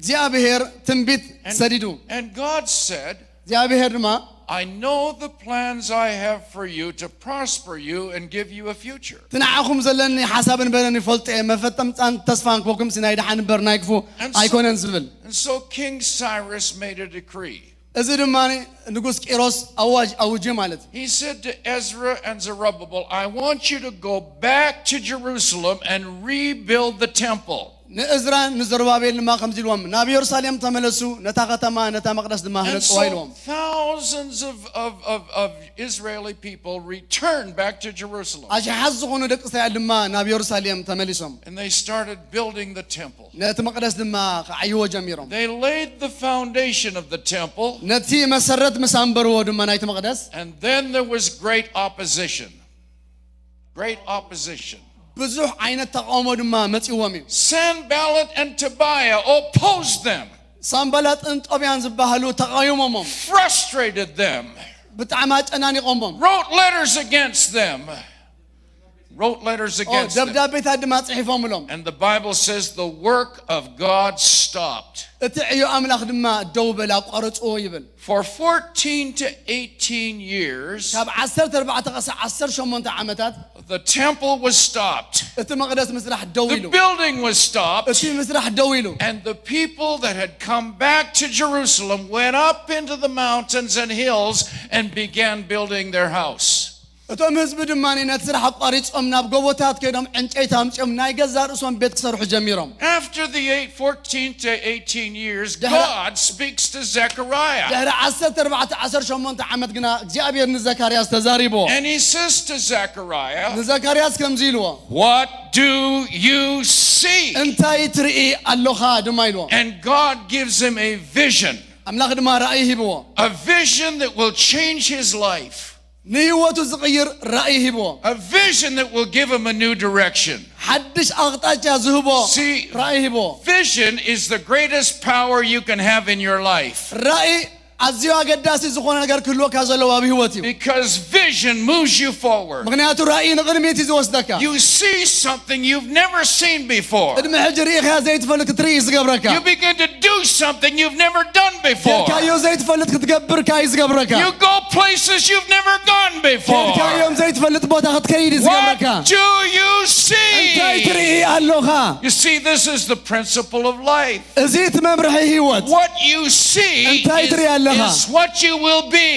እግዚኣብሔር ትንቢት And, ሰዲዱ። And God said, እግዚኣብሔር ድማ I know the plans I have for you to prosper you and give you a future. እቲ ንዓኹም ዘለኒ ሓሳብን በረን ይፈልጦ እየ፣ መፈጠምፃን ተስፋን ክበኩም ናይ ደሓን እምበር ናይ ክፉ And so- ኣይኮነን ዝብል። And so King Cyrus made a decree. እዚ ድማ ንጉስ ቂሮስ ኣዋጅ ኣውጅ ማለት እዩ። He said to Ezra and Zerubbabel, I want you to go back to Jerusalem and rebuild the temple. ንእዝራን ንዘሩባቤል ድማ ከምዚ ኢልዎም፣ ናብ ኢየሩሳሌም ተመለሱ፣ ነታ ከተማ ነታ መቅደስ ድማ And ህነጽዋ so ኢልዎም። Thousands of, of, of, of Israeli people returned back to Jerusalem. ኣሽሓት ዝኾኑ ደቂ እስራኤል ድማ ናብ ኢየሩሳሌም ተመሊሶም። And they started building the temple. ነቲ መቅደስ ድማ ክዓይዎ ጀሚሮም። They laid the foundation of the temple. ነቲ መሰረት ምስ ኣንበርዎ ድማ ናይቲ መቅደስ And then there was great opposition. Great opposition. ብዙሕ ዓይነት ተቃውሞ ድማ መጺዎም እዩ። Sanballat and Tobiah opposed them, ሳንባላጥን ጦብያን ዝበሃሉ ተቃይሞሞም፣ frustrated them, ብጣዕሚ ኣጨናኒቆሞም። Wrote letters against them. Wrote letters against them. ደብዳቤታት ድማ ጽሒፎምሎም። And the Bible says the work of God stopped. እቲ ዕዮ ኣምላኽ ድማ ደው በል፣ ኣቋረጽዎ ይብል። For fourteen to eighteen years, ካብ ዓሰርተ ኣርባዕተ ክሳብ ዓሰርተ ሸሞንተ ዓመታት the temple was stopped. እቲ መቕደስ ምስራሕ ደው The ኢሉ። Building was stopped. እቲ ምስራሕ ደው ኢሉ። And the people that had come back to Jerusalem went up into the mountains and hills and began building their house. እቶም ህዝቢ ድማ ነቲ ስራሕ ኣቋሪጾም ናብ ጎቦታት ከይዶም ዕንጨይቲ ኣምጺኦም ናይ ገዛ ርእሶም ቤት ክሰርሑ ጀሚሮም። After the eight, fourteen to eighteen years, ድሕሪ- God speaks to Zechariah. ድሕሪ ዓሰርተ ኣርባዕተ ዓሰርተ ሸሞንተ ዓመት ግና እግዚኣብሔር ንዘካርያስ ተዛሪቦ። And he says to Zechariah, ንዘካርያስ ከምዚ ኢልዎ፣ What do you see? እንታይ ትርኢ ኣሎኻ ድማ ኢልዎ። And God gives him a vision, ኣምላኽ ድማ ራእይ ሂብዎ። A vision that will change his life. ንህይወቱ ዝቕይር ራእይ ሂብዎ። A vision that will give him a new direction. ሓድሽ ኣቕጣጫ ዝህቦ See, ራእይ ሂብዎ። Vision is the greatest power you can have in your life. ራእይ ኣዝዩ ኣገዳሲ ዝኾነ ነገር ክህልወካ ዘለዎ ኣብ ህይወት እዩ። Because vision moves you forward. ምኽንያቱ ራእይ ንቕድሚት እዩ ዝወስደካ። You see something you've never seen before. ቅድሚ ሕጂ ርኢኻዮ ዘይትፈልጥ ክትርኢ እዩ ዝገብረካ። You begin to do something you've never done before. ጌርካዮ ዘይትፈልጥ ክትገብር ከኣ እዩ ዝገብረካ። You go places you've never gone before. ጌርካዮም ዘይትፈልጥ ቦታ ክትከይድ እዩ ዝገብረካ። What do you see? እንታይ ትርኢ ኣሎኻ? You see, this is the principle of life. እዚ እቲ መምርሒ ህይወት። What you see እንታይ ትርኢ ኣለኻ? Is what you will be.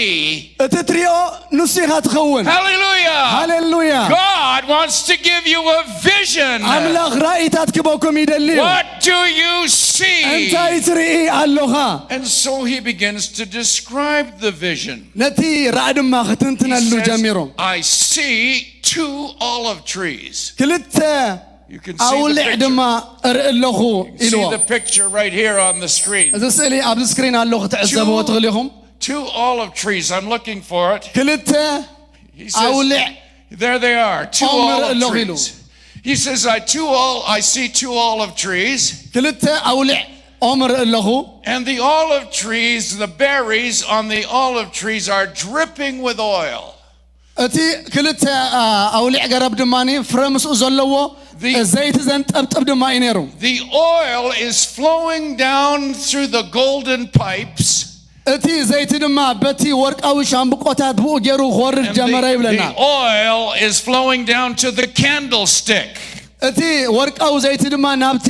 እቲ ትሪኦ ንሱ ኢኻ ትኸውን። Hallelujah. ሃሌሉያ። God wants to give you a vision. ኣምላኽ ራእይታት ክበኩም ይደሊ እዩ። What do you see? እንታይ ትርኢ ኣሎኻ? And so he begins to describe the vision. ነቲ ራእይ ድማ He ክትንትነሉ says, ጀሚሩ። I see two olive trees. ክልተ You can see the ኣውሊዕ ድማ picture. እርኢ ኣለኹ See ኢልዎ። The picture right here on the screen. እዚ ስእሊ ኣብዚ ስክሪን ኣሎ ክትዕዘብዎ Two- ትኽእሉ ኢኹም። Two olive trees. I'm looking for it. ክልተ He says, ኣውሊዕ There they are. Two ኦም እርኢ olive ኣለኹ ኢሉ። Trees. He says, I two all I see two olive trees. ክልተ ኣውሊዕ ኦም እርኢ ኣለኹ። And the olive trees, the berries on the olive trees are dripping with oil. እቲ ክልተ ኣ፣ ኣውሊዕ ገረብ ድማ ፍረ ምስኡ ዘለዎ The- ዘይቲ ዘንጠብጥብ ድማ እዩ ነይሩ። The oil is flowing down through the golden pipes. እቲ ዘይቲ ድማ በቲ ወርቃዊ ሻምብቆታት ብኡ ገይሩ ክወርድ And ጀመረ the, ይብለና። The oil is flowing down to the candlestick. እቲ ወርቃዊ ዘይቲ ድማ ናብቲ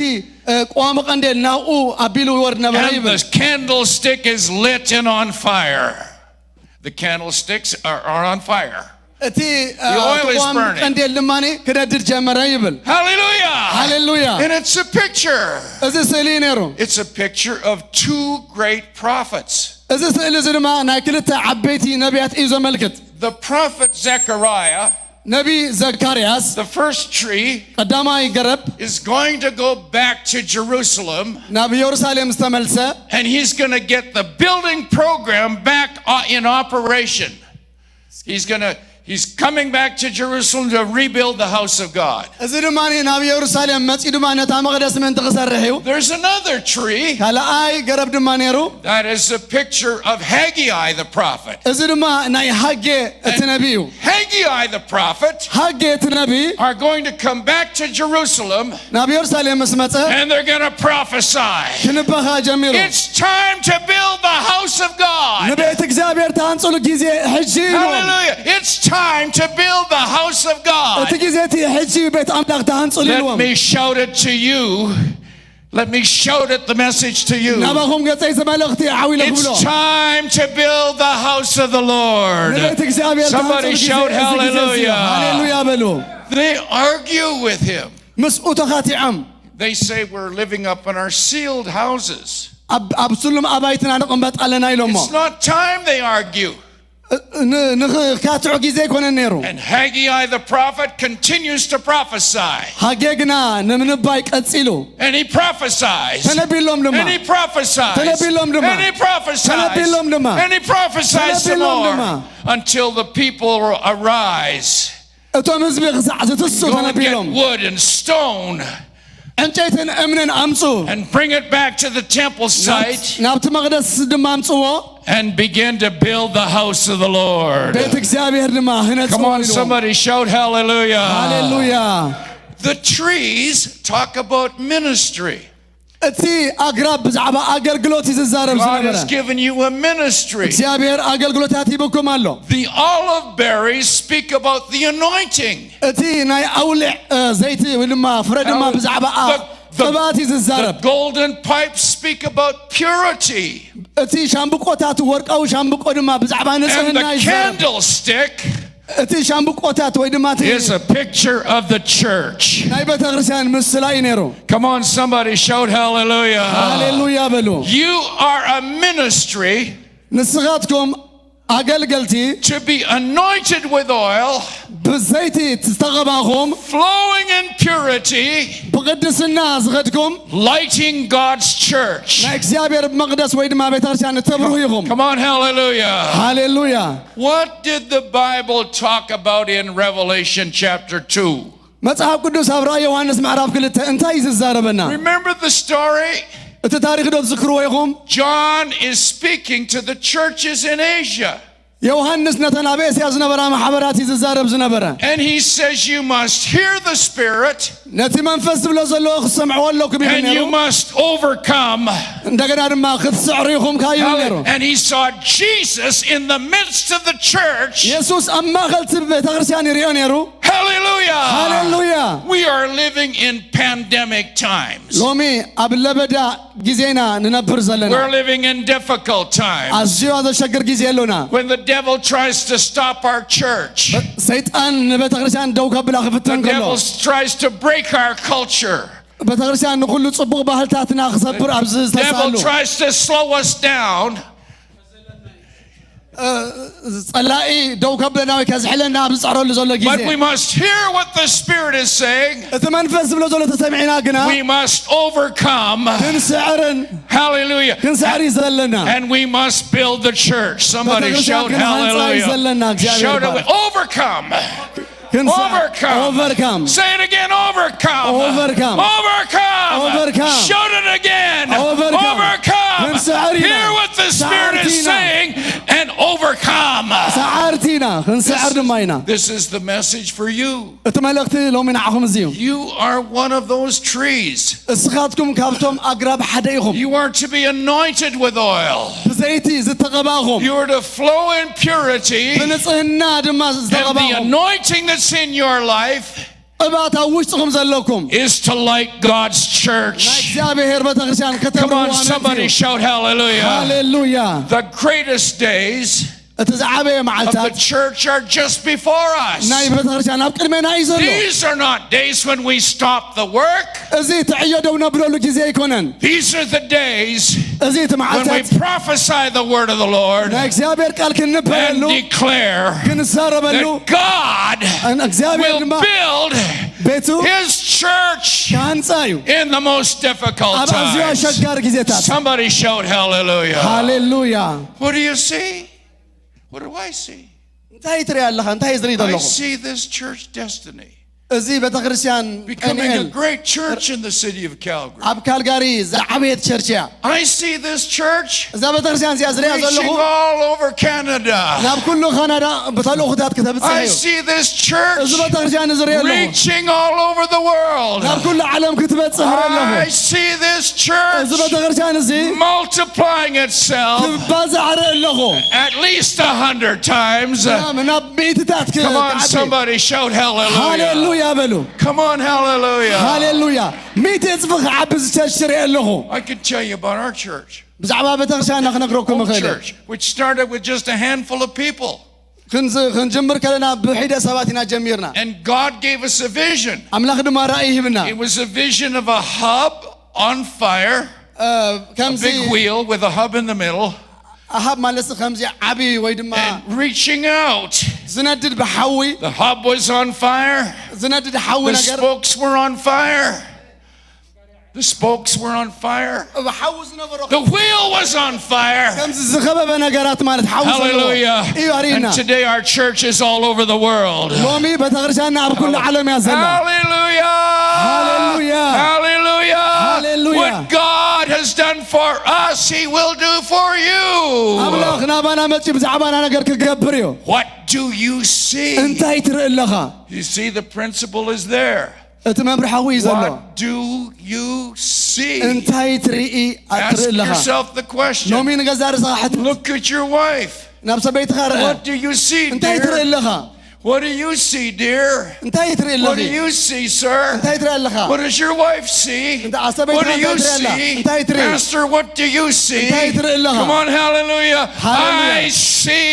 እ፣ ቀዋሚ ቀንዴል ናብኡ ኣቢሉ ይወርድ ነበረ And ይብል። The candlestick is lit and on fire. The candlesticks are, are on fire. እቲ እ፣ The oil is ቀዋሚ burning. ቀንዴል ድማ ክነድድ ጀመረ ይብል። Hallelujah. ሃሌሉያ። And it's a picture. እዚ ስእሊ እዩ ነይሩ። It's a picture of two great prophets. እዚ ስእሊ እዚ ድማ ናይ ክልተ ዓበይቲ ነቢያት እዩ ዘመልክት። The prophet Zechariah, ነቢ ዘካርያስ the first tree, ቀዳማይ ገረብ is going to go back to Jerusalem. ናብ ኢየሩሳሌም ዝተመልሰ And he's going to get the building program back uh, in operation. He's going to he's coming back to Jerusalem to rebuild the house of God. እዚ ድማ ናብ ኢየሩሳሌም መጺኡ ድማ ነታ መቕደስ ምእንቲ ክሰርሕ እዩ። There's another tree. ካልኣይ ገረብ ድማ ነይሩ። That is a picture of Haggai the prophet. እዚ ድማ ናይ ሃጌ እቲ ነቢ እዩ። Haggai the prophet ሃጌ እቲ ነቢ are going to come back to Jerusalem ናብ ኢየሩሳሌም ምስ መጸ and they're going to prophesy. ክንበኻ ጀሚሩ። It's time to build the house of God. ንቤት እግዚኣብሔር ተሃንጽሉ ግዜ ሕጂ እዩ። Hallelujah. It's time to build the house of God. እቲ ግዜ እቲ ሕጂ እዩ፣ ቤት ኣምላኽ ተሃንጽሉ Let ኢልዎም። Me shout it to you. Let me shout at the message to you. ናባኹም ገጸይ እዚ መልእኽቲ ዓው ኢለ ክብሎ። It's time to build the house of the Lord. ንቤት እግዚኣብሔር Somebody ትሃንጽሉ ግዜ shout እዚ ግዜ እዚ እዩ። hallelujah. ሃሌሉያ በሉ። They argue with him. ምስኡ ተኻቲዖም They say, "We're living up in our sealed houses. ኣብ ኣብ ስሉም ኣባይትና ንቕመጥ ኣለና ኢሎሞ። It's not time," they argue. ን- ንኽካትዑ ግዜ ኣይኮነን ነይሩ። And Haggai the prophet continues to prophesy. ሃጌ ግና ንምንባይ ቀጺሉ And he prophesies. ተነቢሎም ድማ And he prophesies. ተነቢሎም ድማ And he prophesies. ተነቢሎም ድማ And he prophesies some ተነቢሎም more. ድማ Until the people arise. እቶም ህዝቢ ክሳዕ ዝትስኡ Go and get ተነቢሎም wood and stone ዕንጨይትን እምንን ኣምፁ and bring it back to the temple site ናብቲ መቕደስ ድማ ኣምፅዎ and begin to build the house of the Lord. ቤት እግዚኣብሔር ድማ ህነፅዎ Come on, ኢሉ። Somebody shout hallelujah. ሃሌሉያ The trees talk about ministry. እቲ ኣግራብ ብዛዕባ ኣገልግሎት እዩ ዝዛረብ God ዝነበረ has given you a ministry. እግዚኣብሔር ኣገልግሎታት ሂብኩም ኣሎ The olive berries speak about the anointing. እቲ ናይ ኣውልዕ እ፣ ዘይቲ ወይ ድማ ፍረ ድማ Now, ብዛዕባ ኣ- the- the- ቅባት እዩ ዝዛረብ The golden pipes speak about purity. እቲ ሻምብቆታት ወርቃዊ ሻምብቆ ድማ ብዛዕባ And ንፅህና the ይዛረብ candlestick እቲ ሻምብቆታት ወይ ድማ እቲ is a picture of the church. ናይ ቤተ ክርስቲያን ምስላ እዩ ነይሩ Come on, somebody shout hallelujah. ሃሌሉያ በሉ You are a ministry ንስኻትኩም ኣገልገልቲ to be anointed with oil, ብዘይቲ ዝተቐባኹም flowing in purity, ብቅድስና ዝኸድኩም lighting God's church. ናይ እግዚኣብሔር መቅደስ ወይ ድማ ቤተክርስትያን እተብርሁ ኢኹም Come on, hallelujah. ሃሌሉያ What did the Bible talk about in Revelation chapter two? መጽሓፍ ቅዱስ ኣብ ራእይ ዮሃንስ ምዕራፍ ክልተ እንታይ እዩ ዝዛረበና Remember the story? እቲ ታሪክ ዶ ትዝክርዎ ኢኹም John is speaking to the churches in Asia. ዮሃንስ ነተን ኣብ ኤስያ ዝነበራ ማሕበራት እዩ ዝዛረብ ዝነበረ And he says, "You must hear the Spirit ነቲ መንፈስ ዝብሎ ዘለዎ ክሰምዕዎ ኣለኩም ይብል and ነይሩ you must overcome." እንደገና ድማ ክትስዕሩ ኢኹም ካዩ ነይሩ And he saw Jesus in the midst of the church. የሱስ ኣብ ማእኸል እቲ ቤተክርስትያን ይሪኦ ነይሩ Hallelujah. ሃሌሉያ We are living in pandemic times. ሎሚ ኣብ ለበዳ ግዜና ንነብር ዘለና We're living in difficult times. ኣዝዩ ዘሸግር ግዜ ኣሎና When the devil tries to stop our church, ሰይጣን ንቤተክርስትያን ደው ከብላ ክፍትን the ከሎ devil tries to break our culture. ቤተክርስትያን ንኩሉ ፅቡቅ ባህልታትና ክሰብር ኣብዚ Devil ዝተሳሉ tries to slow us down. ጸላኢ ደው ከብለና ወይ ከዝሕለና ኣብ ዝፀረሉ ዘሎ But ግዜ we must hear what the Spirit is saying. እቲ መንፈስ ዝብሎ ዘሎ ተሰሚዕና ግና We must overcome. ክንስዕርን Hallelujah. ክንስዕር እዩ ዘለና And we must build the church. Somebody ቤተክርስትያን shout ክንሃንፃ እዩ hallelujah. ዘለና እግዚኣብሔር Shout ይባረክ። it. Overcome. ክንስዕር Overcome. Overcome. Say it again. Overcome. Overcome. Overcome. Overcome. Shout it again. Overcome. Overcome. ክንስዕር ኢና። Hear what the Spirit is ሰዓርቲና። Saying and overcome. ሰዓርቲ ኢና ክንስዕር ድማ ኢና This is the message for you. እቲ መልእኽቲ ሎሚ ንዓኹም እዚ እዩ You are one of those trees. እስኻትኩም ካብቶም ኣግራብ ሓደ ኢኹም You are to be anointed with oil. ብዘይቲ ዝተቐባኹም You are to flow in purity. ብንጽህና ድማ And the ዝተቐባኹም anointing that's in your life ቅባት ኣብ ውሽጥኹም ዘለኩም is to light God's ናይ church. እግዚኣብሔር ቤተክርስትያን Come ከተብርዎ on, somebody shout hallelujah. ሃሌሉያ The greatest days እቲ ዝዓበየ of the መዓልታት church are just before us. ናይ ቤተክርስትያን ኣብ ቅድሜና እዩ ዘሎ These are not days when we stop the work እዚ ትዕዮ ደው ነብለሉ ግዜ ኣይኮነን These are the days እዚ እቲ when we መዓልታት prophesy the word of the Lord ናይ እግዚኣብሔር ቃል ክንበረሉ and declare ክንዛረበሉ that God እግዚኣብሔር will ድማ build ቤቱ his church ካንፃ እዩ in the most difficult ኣብ ኣዝዩ times. ኣሸጋሪ ግዜታት Somebody shout hallelujah. ሃሌሉያ What do you see? What do I see? እንታይ ትርኢ ኣለኻ እንታይ ዝርኢ I ዘለኹ see this church destiny እዚ ቤተክርስትያን becoming a ዳንኤል great church in the city of Calgary. ኣብ ካልጋሪ ዝዓበየት ቸርች እያ I see this church እዛ ቤተክርስትያን እዚኣ ዝሪኣ ዘለኹ reaching all over Canada. ናብ ኩሉ ካናዳ ብተልእኹታት ክተብፅሕ I እዩ see this church እዚ ቤተክርስትያን እዚ ሪኦ ኣለኹ reaching all over the world. ናብ ኩሉ ዓለም ክትበፅሕ ርኢ ኣለኹ I see this church እዚ ቤተክርስትያን እዚ multiplying itself ክባዛዕ ርኢ ኣለኹ at least a hundred times. ናብ- ናብ ሚእትታት Come on, ክዓቢ somebody shout hallelujah. ሃሌሉያ በሉ። Come on, hallelujah. ሃሌሉያ። ሚእቲ እጽፊ ክዓቢ ዝሸርሽ ርእየ ኣለኹ። I can tell you about our church. ብዛዕባ ቤተክርስትያንና ክነግረኩም Home እኽእል እየ። church, which started with just a handful of people. ክንዝ- ክንጅምር ከለና ብሒደ ሰባት ኢና ጀሚርና። And God gave us a vision. ኣምላኽ ድማ ራእይ ሂብና። It was a vision of a hub on fire, እ፣ a ከምዚ big wheel with a hub in the middle, ኣሃብ ማለት ከምዚ ዓቢ ወይ ድማ and reaching out. ዝነድድ ብሓዊ The hub was on fire. ዝነድድ ሓዊ The ነገር spokes were on fire. The spokes were on fire. ብሓዊ ዝነበሮ The wheel was on fire. ከምዚ ዝኸበበ ነገራት ማለት ሓዊ ዘለዎ Hallelujah. እዩ ኣርኢና። And today our church is all over the world. ሎሚ ቤተክርስትያንና ኣብ ኩሉ ዓለም እያ ዘላ። Hallelujah. Hallelujah. Hallelujah. Hallelujah. What God has done for us, He will do for you. ኣምላኽ ናባና መፂኡ ብዛዕባና ነገር ክገብር እዩ። What do you see? እንታይ ትርኢ ኣለኻ? You see, the principle is there. እቲ መብርሒ ሓዊ እዩ ዘሎ። What do you see? እንታይ ትርኢ Ask ትርኢ ኣለኻ? Yourself the question. ሎሚ ንገዛ ርእስኻ ሕት Look at your wife. ናብ ሰበይትኻ ርአ። What do you see, እንታይ ትርኢ dear? ኣለኻ? What do you see, dear? እንታይ ትርኢ What do ኣለኺ? You see, sir? እንታይ ትርኢ ኣለኻ? What does your wife see? እንተ- ሰበይትኻ What do you እንታይ ትርኢ ኣላ? See? እንታይ ትርኢ? Pastor, what do you see? እንታይ ትርኢ ኣለኻ? Come on, hallelujah. Hallelujah. I see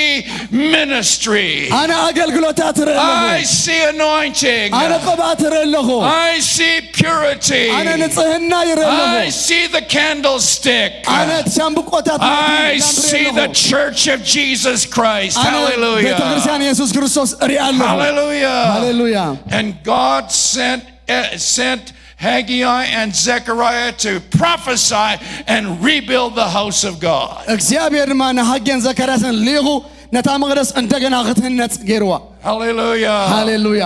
ministry. ኣነ ኣገልግሎታት ትርኢ ኣለኹ። I see anointing. ኣነ ቅብኣት ትርኢ ኣለኹ። I see purity. ኣነ ንጽህና ይርኢ ኣለኹ። I see the candlestick. ኣነ እቲ ሻምብቆታት I ላምፕ ርኢ see the ኣለኹ። Church of Jesus Christ. ኣነ Hallelujah. ቤተክርስትያን የሱስ ክርስቶስ እርኢ ኣለኹ። Hallelujah. ሃሌሉያ። And God sent, uh, sent Haggai and Zechariah to prophesy and rebuild the house of God. እግዚኣብሔር ድማ ንሃጌን ዘካርያስን ልኢኹ ነታ መቕደስ እንደገና ክትህነጽ ገይርዋ። Hallelujah. ሃሌሉያ።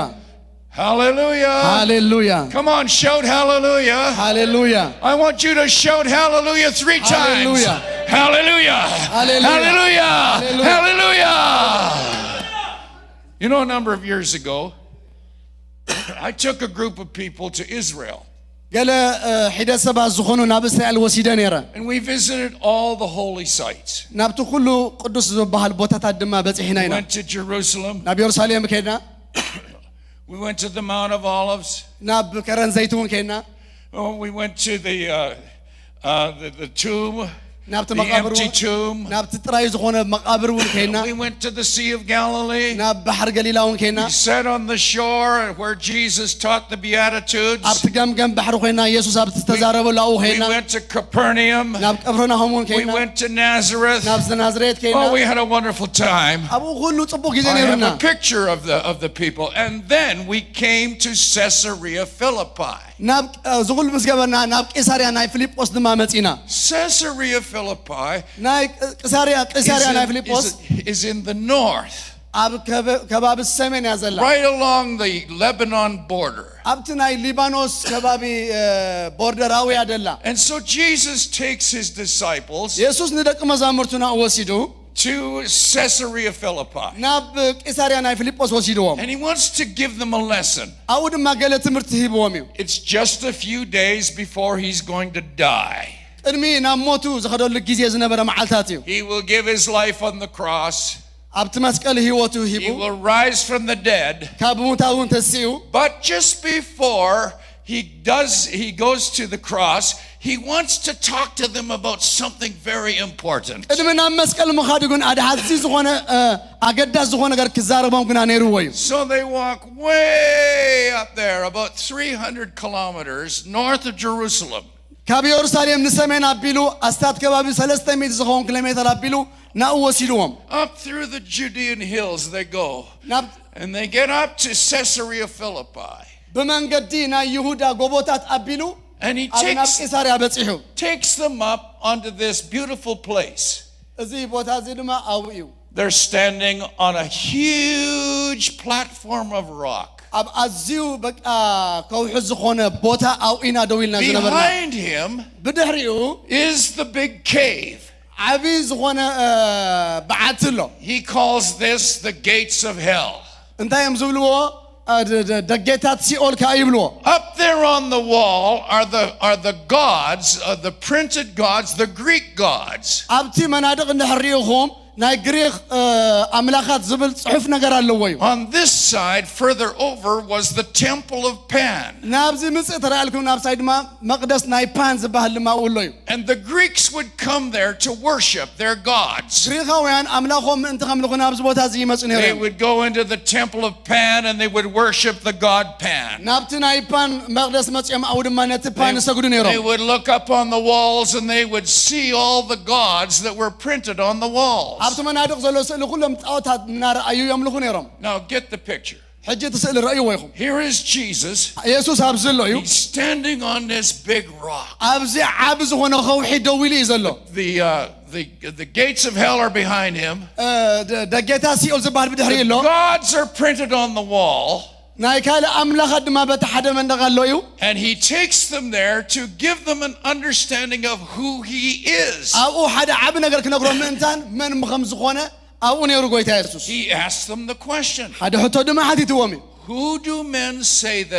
Hallelujah. ሃሌሉያ። Come on, shout hallelujah. ሃሌሉያ። I want you to shout hallelujah three times. Hallelujah. Hallelujah. Hallelujah. Hallelujah. Hallelujah. Hallelujah. You know, a number of years ago, I took a group of people to Israel. ገለ እ፣ ሒደት ሰባት ዝኾኑ ናብ እስራኤል ወሲደ ነይረ። And we visited all the holy sites. ናብቲ ኩሉ ቅዱስ ዝበሃል ቦታታት ድማ በፂሕና We ኢና። Went to Jerusalem. ናብ የሩሳሌም ከድና። We went to the Mount of Olives. ናብ ከረን ዘይት እውን ከድና። Oh, we went to the, uh, uh, the, the tomb, ናብቲ the መቃብር empty እውን- tomb. ናብቲ ጥራይ ዝኾነ መቃብር እውን ከድና። We went to the Sea of Galilee. ናብ ባሕሪ ገሊላ እውን ከድና። We sat on the shore where Jesus taught the Beatitudes. ኣብቲ ገምገም ባሕሪ ኮይና የሱስ ኣብ ዝተዛረበሉ ኣብኡ We ከድና። Went to Capernaum. ናብ ቀፍርናሆም እውን We ከድና። Went to Nazareth. ናብ ናዝሬት ከድና። Oh, we had a wonderful time. ኣብኡ ኩሉ ፅቡቅ ጊዜ I have ነይሩና። A picture of the of the people, and then we came to Caesarea Philippi. ናብ እዚ ኩሉ ምስ ገበርና ናብ ቂሳርያ ናይ ፊልጶስ ድማ መጺና። Caesarea Philippi ናይ ቂሳርያ ቂሳርያ ናይ ፊልጶስ is in the north. ኣብ ከባቢ ሰሜን እያ ዘላ። Right along the Lebanon border. ኣብቲ ናይ ሊባኖስ ከባቢ ቦርደራዊ እያ ደላ። And so Jesus takes his disciples. የሱስ ንደቂ መዛሙርቱ ናብኡ ወሲዱ to Caesarea Philippi. ናብ ቂሳርያ ናይ ፊልጶስ ወሲድዎም። And he wants to give them a lesson. ኣብኡ ድማ ገለ ትምህርቲ ሂብዎም እዩ። It's just a few days before he's going to die. ቅድሚ ናብ ሞቱ ዝኸደሉ ግዜ ዝነበረ መዓልታት እዩ። He will give his life on the cross. ኣብቲ መስቀል ህይወቱ ሂቡ He will rise from the dead. ካብ ሙታን እውን ተሲኡ But just before he does, he goes to the cross, he wants to talk to them about something very important. ቅድሚ ናብ መስቀል ምኻዱ ግን ኣድሓዚ ዝኾነ ኣገዳሲ ዝኾነ ነገር ክዛረቦም ግና ነይርዎ እዩ። So they walk way up there, about three hundred kilometers north of Jerusalem. ካብ ኢየሩሳሌም ንሰሜን ኣቢሉ ኣስታት ከባቢ ሰለስተ ሚእቲ ዝኸውን ኪሎ ሜትር ኣቢሉ ናብኡ ወሲድዎም። Up through the Judean hills they go. ናብ And they get up to Caesarea Philippi. ብመንገዲ ናይ ይሁዳ ጎቦታት ኣቢሉ And he ኣብ ናብ takes, ቂሳርያ በጺሑ። Takes them up onto this beautiful place. እዚ ቦታ እዚ ድማ ኣብኡ እዩ። They're standing on a huge platform of rock. ኣብ ኣዝዩ በቃ ከውሒ ዝኾነ ቦታ ኣብኡ ኢና ደው ኢልና ዝነበርና። Behind him ብድሕሪኡ is the big cave. ዓቢ ዝኾነ በዓቲ ኣሎ። He calls this the gates of hell. እንታይ እዮም ዝብልዎ? ደጌታት ሲኦል ከዓ ይብልዎ። Up there on the wall are the, are the gods, uh, the printed gods, the Greek gods. ኣብቲ መናድቕ እንድሕር ርኢኹም ናይ ግሪኽ ኣምላኻት ዝብል ጽሑፍ ነገር ኣለዎ እዩ። On this side, further over, was the temple of Pan. ናብዚ ምጽእ ተረኣልኩም ናብ ሳይ ድማ መቕደስ ናይ ፓን ዝበሃል ድማ ኣብኡ ኣሎ እዩ። And the Greeks would come there to worship their gods. ግሪኻውያን ኣምላኾም ምእንቲ ከምልኹ ናብዚ ቦታ እዚ ይመጹ ነይሩ They እዮም። Would go into the temple of Pan and they would worship the god Pan. ናብቲ ናይ ፓን መቕደስ መጺኦም ኣብኡ ድማ ነቲ ፓን ይሰግዱ ነይሮም። They would look up on the walls and they would see all the gods that were printed on the walls. ኣብቲ መናድቕ ዘሎ ስእሊ ኩሎም ጣዖታት እናረኣዩ የምልኹ ነይሮም። Now get the picture. ሕጂ እቲ ስእሊ ረእይዎ ኢኹም። Here is Jesus. የሱስ ኣብዚ ኣሎ እዩ። He's standing on this big rock. ኣብዚ ዓቢ ዝኾነ ከውሒ ደው ኢሉ እዩ ዘሎ። The, uh, the, the gates of hell are behind him. እ፣ ደ- ደጌታ ሲኦል ዝበሃል ብድሕሪ ኣሎ። Gods are printed on the wall. ናይ ካልእ ኣምላኻት ድማ በቲ ሓደ መንደቕ ኣሎ እዩ። And he takes them there to give them an understanding of who he is. ኣብኡ ሓደ ዓቢ ነገር ክነግሮም ምእንታን መን ከም ዝኾነ ኣብኡ ነይሩ ጎይታ የሱስ። He asks them the question. ሓደ ሕቶ ድማ ሓቲትዎም እዩ። Who do men say